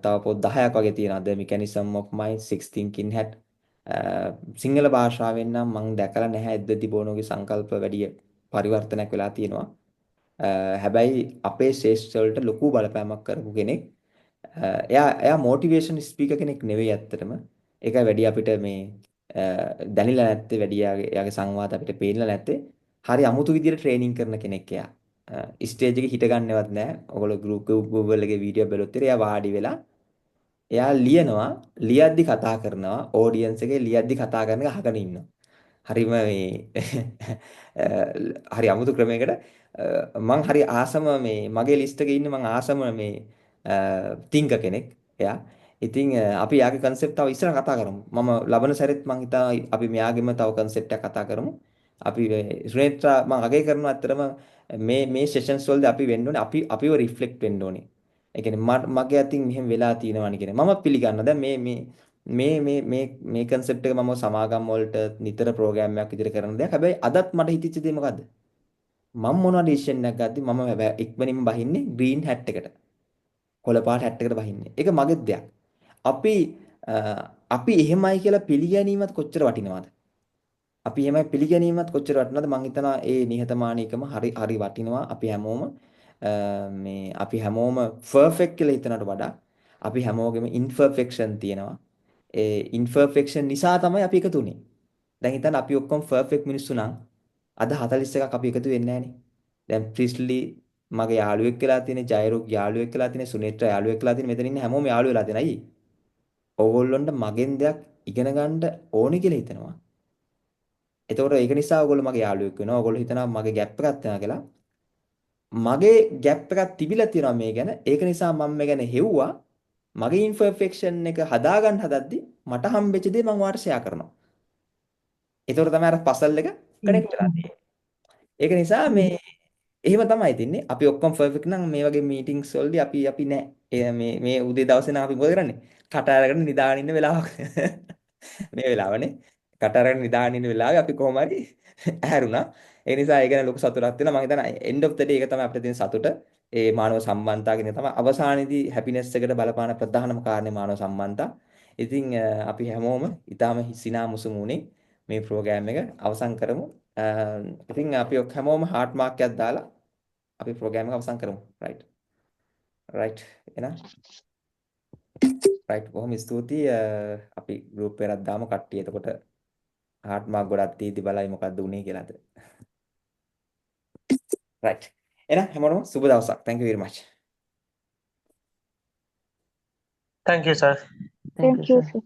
තව පොත් 10ක් වගේ තියෙනවා. The Mechanism of Mind, Six Thinking Hat. Sinhala භාෂාවෙන් නම් මං දැකලා නැහැ එඩ්වඩ් ඩි බෝනෝගේ සංකල්ප වැඩි පරිවර්තනයක් වෙලා තියෙනවා. හැබැයි අපේ ශ්‍රේෂ්ඨ වලට ලොකු බලපෑමක් කරපු කෙනෙක්. එයා එයා මොටිවේෂන් ස්පීකර් කෙනෙක් නෙවෙයි ඇත්තටම. ඒකයි වැඩි අපිට මේ දැනිලා නැත්තේ, වැඩි එයාගේ සංවාද අපිට පේන්නලා නැත්තේ. හරි අමුතු විදියට ට්‍රේනින් කරන කෙනෙක් එයා. ස්ටේජ් එකේ හිට ගන්නවත් නෑ. ඔයගොල්ලෝ Google එකේ වීඩියෝ බැලුවොත් එයා වාඩි වෙලා එයා ලියනවා, ලියද්දි කතා කරනවා, ඔඩියන්ස් එකේ ලියද්දි කතා කරන එක අහගෙන ඉන්නවා. හරිම මේ හරි අමුතු ක්‍රමයකට මං හරි ආසම මේ මගේ ලිස්ට් එකේ ඉන්න මං ආසම මේ තින්කර් කෙනෙක් එයා. ඉතින් අපි යාගේ කන්සෙප්ට් තව ඉස්සරහ කතා කරමු. මම ලබන සැරෙත් මං හිතනවා අපි මෙයාගෙම තව කන්සෙප්ට් එකක් කතා කරමු. අපි සුනේත්‍රා මං අගය කරනවා ඇත්තටම මේ මේ සෙෂන්ස් වලදී අපි වෙන්න ඕනේ, අපි අපිව රිෆ්ලෙක්ට් වෙන්න ඕනේ. ඒ කියන්නේ මගේ අතින් මෙහෙම වෙලා තියෙනවනේ කියන මම පිළිගන්නවා. දැන් මේ මේ මේ මේ මේ මේ කන්සෙප්ට් එක මම සමාගම් වලට නිතර ප්‍රෝග්‍රෑම් එකක් විදිහට කරන දෙයක්. හැබැයි අදත් මට හිතිච්ච දේ මොකද්ද? මම මොනවා ඩිසිෂන් එකක් ගද්දි මම ඉක්මනින්ම බහින්නේ ග්‍රීන් හැට් එකට. කොළ පාට හැට් එකට බහින්නේ. ඒක මගේ දෙයක්. අපි අපි එහෙමයි කියලා පිළිගැනීමත් කොච්චර වටිනවද? අපි එහෙමයි පිළිගැනීමත් කොච්චර වටිනවද? මං හිතනවා ඒ නිහතමානීකම හරි හරි වටිනවා. අපි හැමෝම මේ අපි හැමෝම පර්ෆෙක්ට් කියලා හිතනට වඩා අපි හැමෝගෙම ඉන්පර්ෆෙක්ෂන් තියෙනවා. ඒ ඉන්පර්ෆෙක්ෂන් නිසා තමයි අපි එකතු වුනේ. දැන් හිතන්න අපි ඔක්කොම පර්ෆෙක්ට් මිනිස්සු නම් අද 41ක් අපි එකතු වෙන්නේ නැහනේ. දැන් ප්‍රිස්ලි මගේ යාළුවෙක් වෙලා තියෙන, ජයරුක් යාළුවෙක් වෙලා තියෙන, සුනේත්‍රා යාළුවෙක් වෙලා තියෙන, මෙතන ඉන්න හැමෝම යාළුවෝ වෙලා තියෙන. අයියේ ඕගොල්ලොන්ට මගෙන් දෙයක් ඉගෙන ගන්න ඕනේ කියලා හිතනවා. එතකොට ඒක නිසා ඔයගොල්ලෝ මගේ යාළුවෙක් වෙනවා. ඔයගොල්ලෝ හිතනවා මගේ ගැප් එකක් තියෙනවා කියලා. මගේ ගැප් එකක් තිබිලා තියෙනවා මේ ගැන. ඒක නිසා මම මේ ගැන හෙව්වා. මගේ ඉන්පර්ෆෙක්ෂන් එක හදාගන්න හදද්දි මට හම්බෙච්ච දේ මං ඔයාලට ෂෙයා කරනවා. එතකොට තමයි අර පසල් එක කනෙක්ට් වෙලා තියෙන්නේ. ඒක නිසා මේ එහෙම තමයි තින්නේ. අපි ඔක්කොම පර්ෆෙක්ට් නම් මේ වගේ මීටින්ග්ස් වලදී අපි අපි නෑ. ඒ මේ මේ උදේ දවසේ නම් අපි මොකද කරන්නේ? කට අරගෙන නිදාගෙන ඉන්න වෙලාවක්. මේ වෙලාවනේ. කට අරගෙන නිදාගෙන ඉන්න වෙලාවේ අපි කොහොම හරි ඇහැරුණා. ඒ නිසා ඒ ගැන ලොකු සතුටක් තියෙනවා. මම හිතන්නේ end of the day ඒක තමයි අපිට තියෙන සතුට. ඒ මානව සම්බන්ධතා කියන එක තමයි අවසානයේදී හැපිනස් එකට බලපාන ප්‍රධානම කාරණේ මානව සම්බන්ධතා. ඉතින් අපි හැමෝම ඉතාම සිනා මුසුමුනේ මේ ප්‍රෝග්‍රෑම් එක අවසන් කරමු. ඉතින් අපි ඔක් හැමෝම හાર્ට් මාක් එකක් දාලා අපි ප්‍රෝග්‍රෑම් එක අවසන් කරමු. රයිට්. රයිට්. එහෙනම් රයිට්, බොහොම ස්තුතියි. අපි ගෲප් එකක් දාමු කට්ටිය. එතකොට හાર્ට් මාක් ගොඩක් තීදි බලයි මොකද්ද උනේ කියලාද. රයිට්. එහෙනම් හැමෝටම සුබ දවසක්. Thank you very much. Thank you, sir. Thank Thank you, you, sir. sir.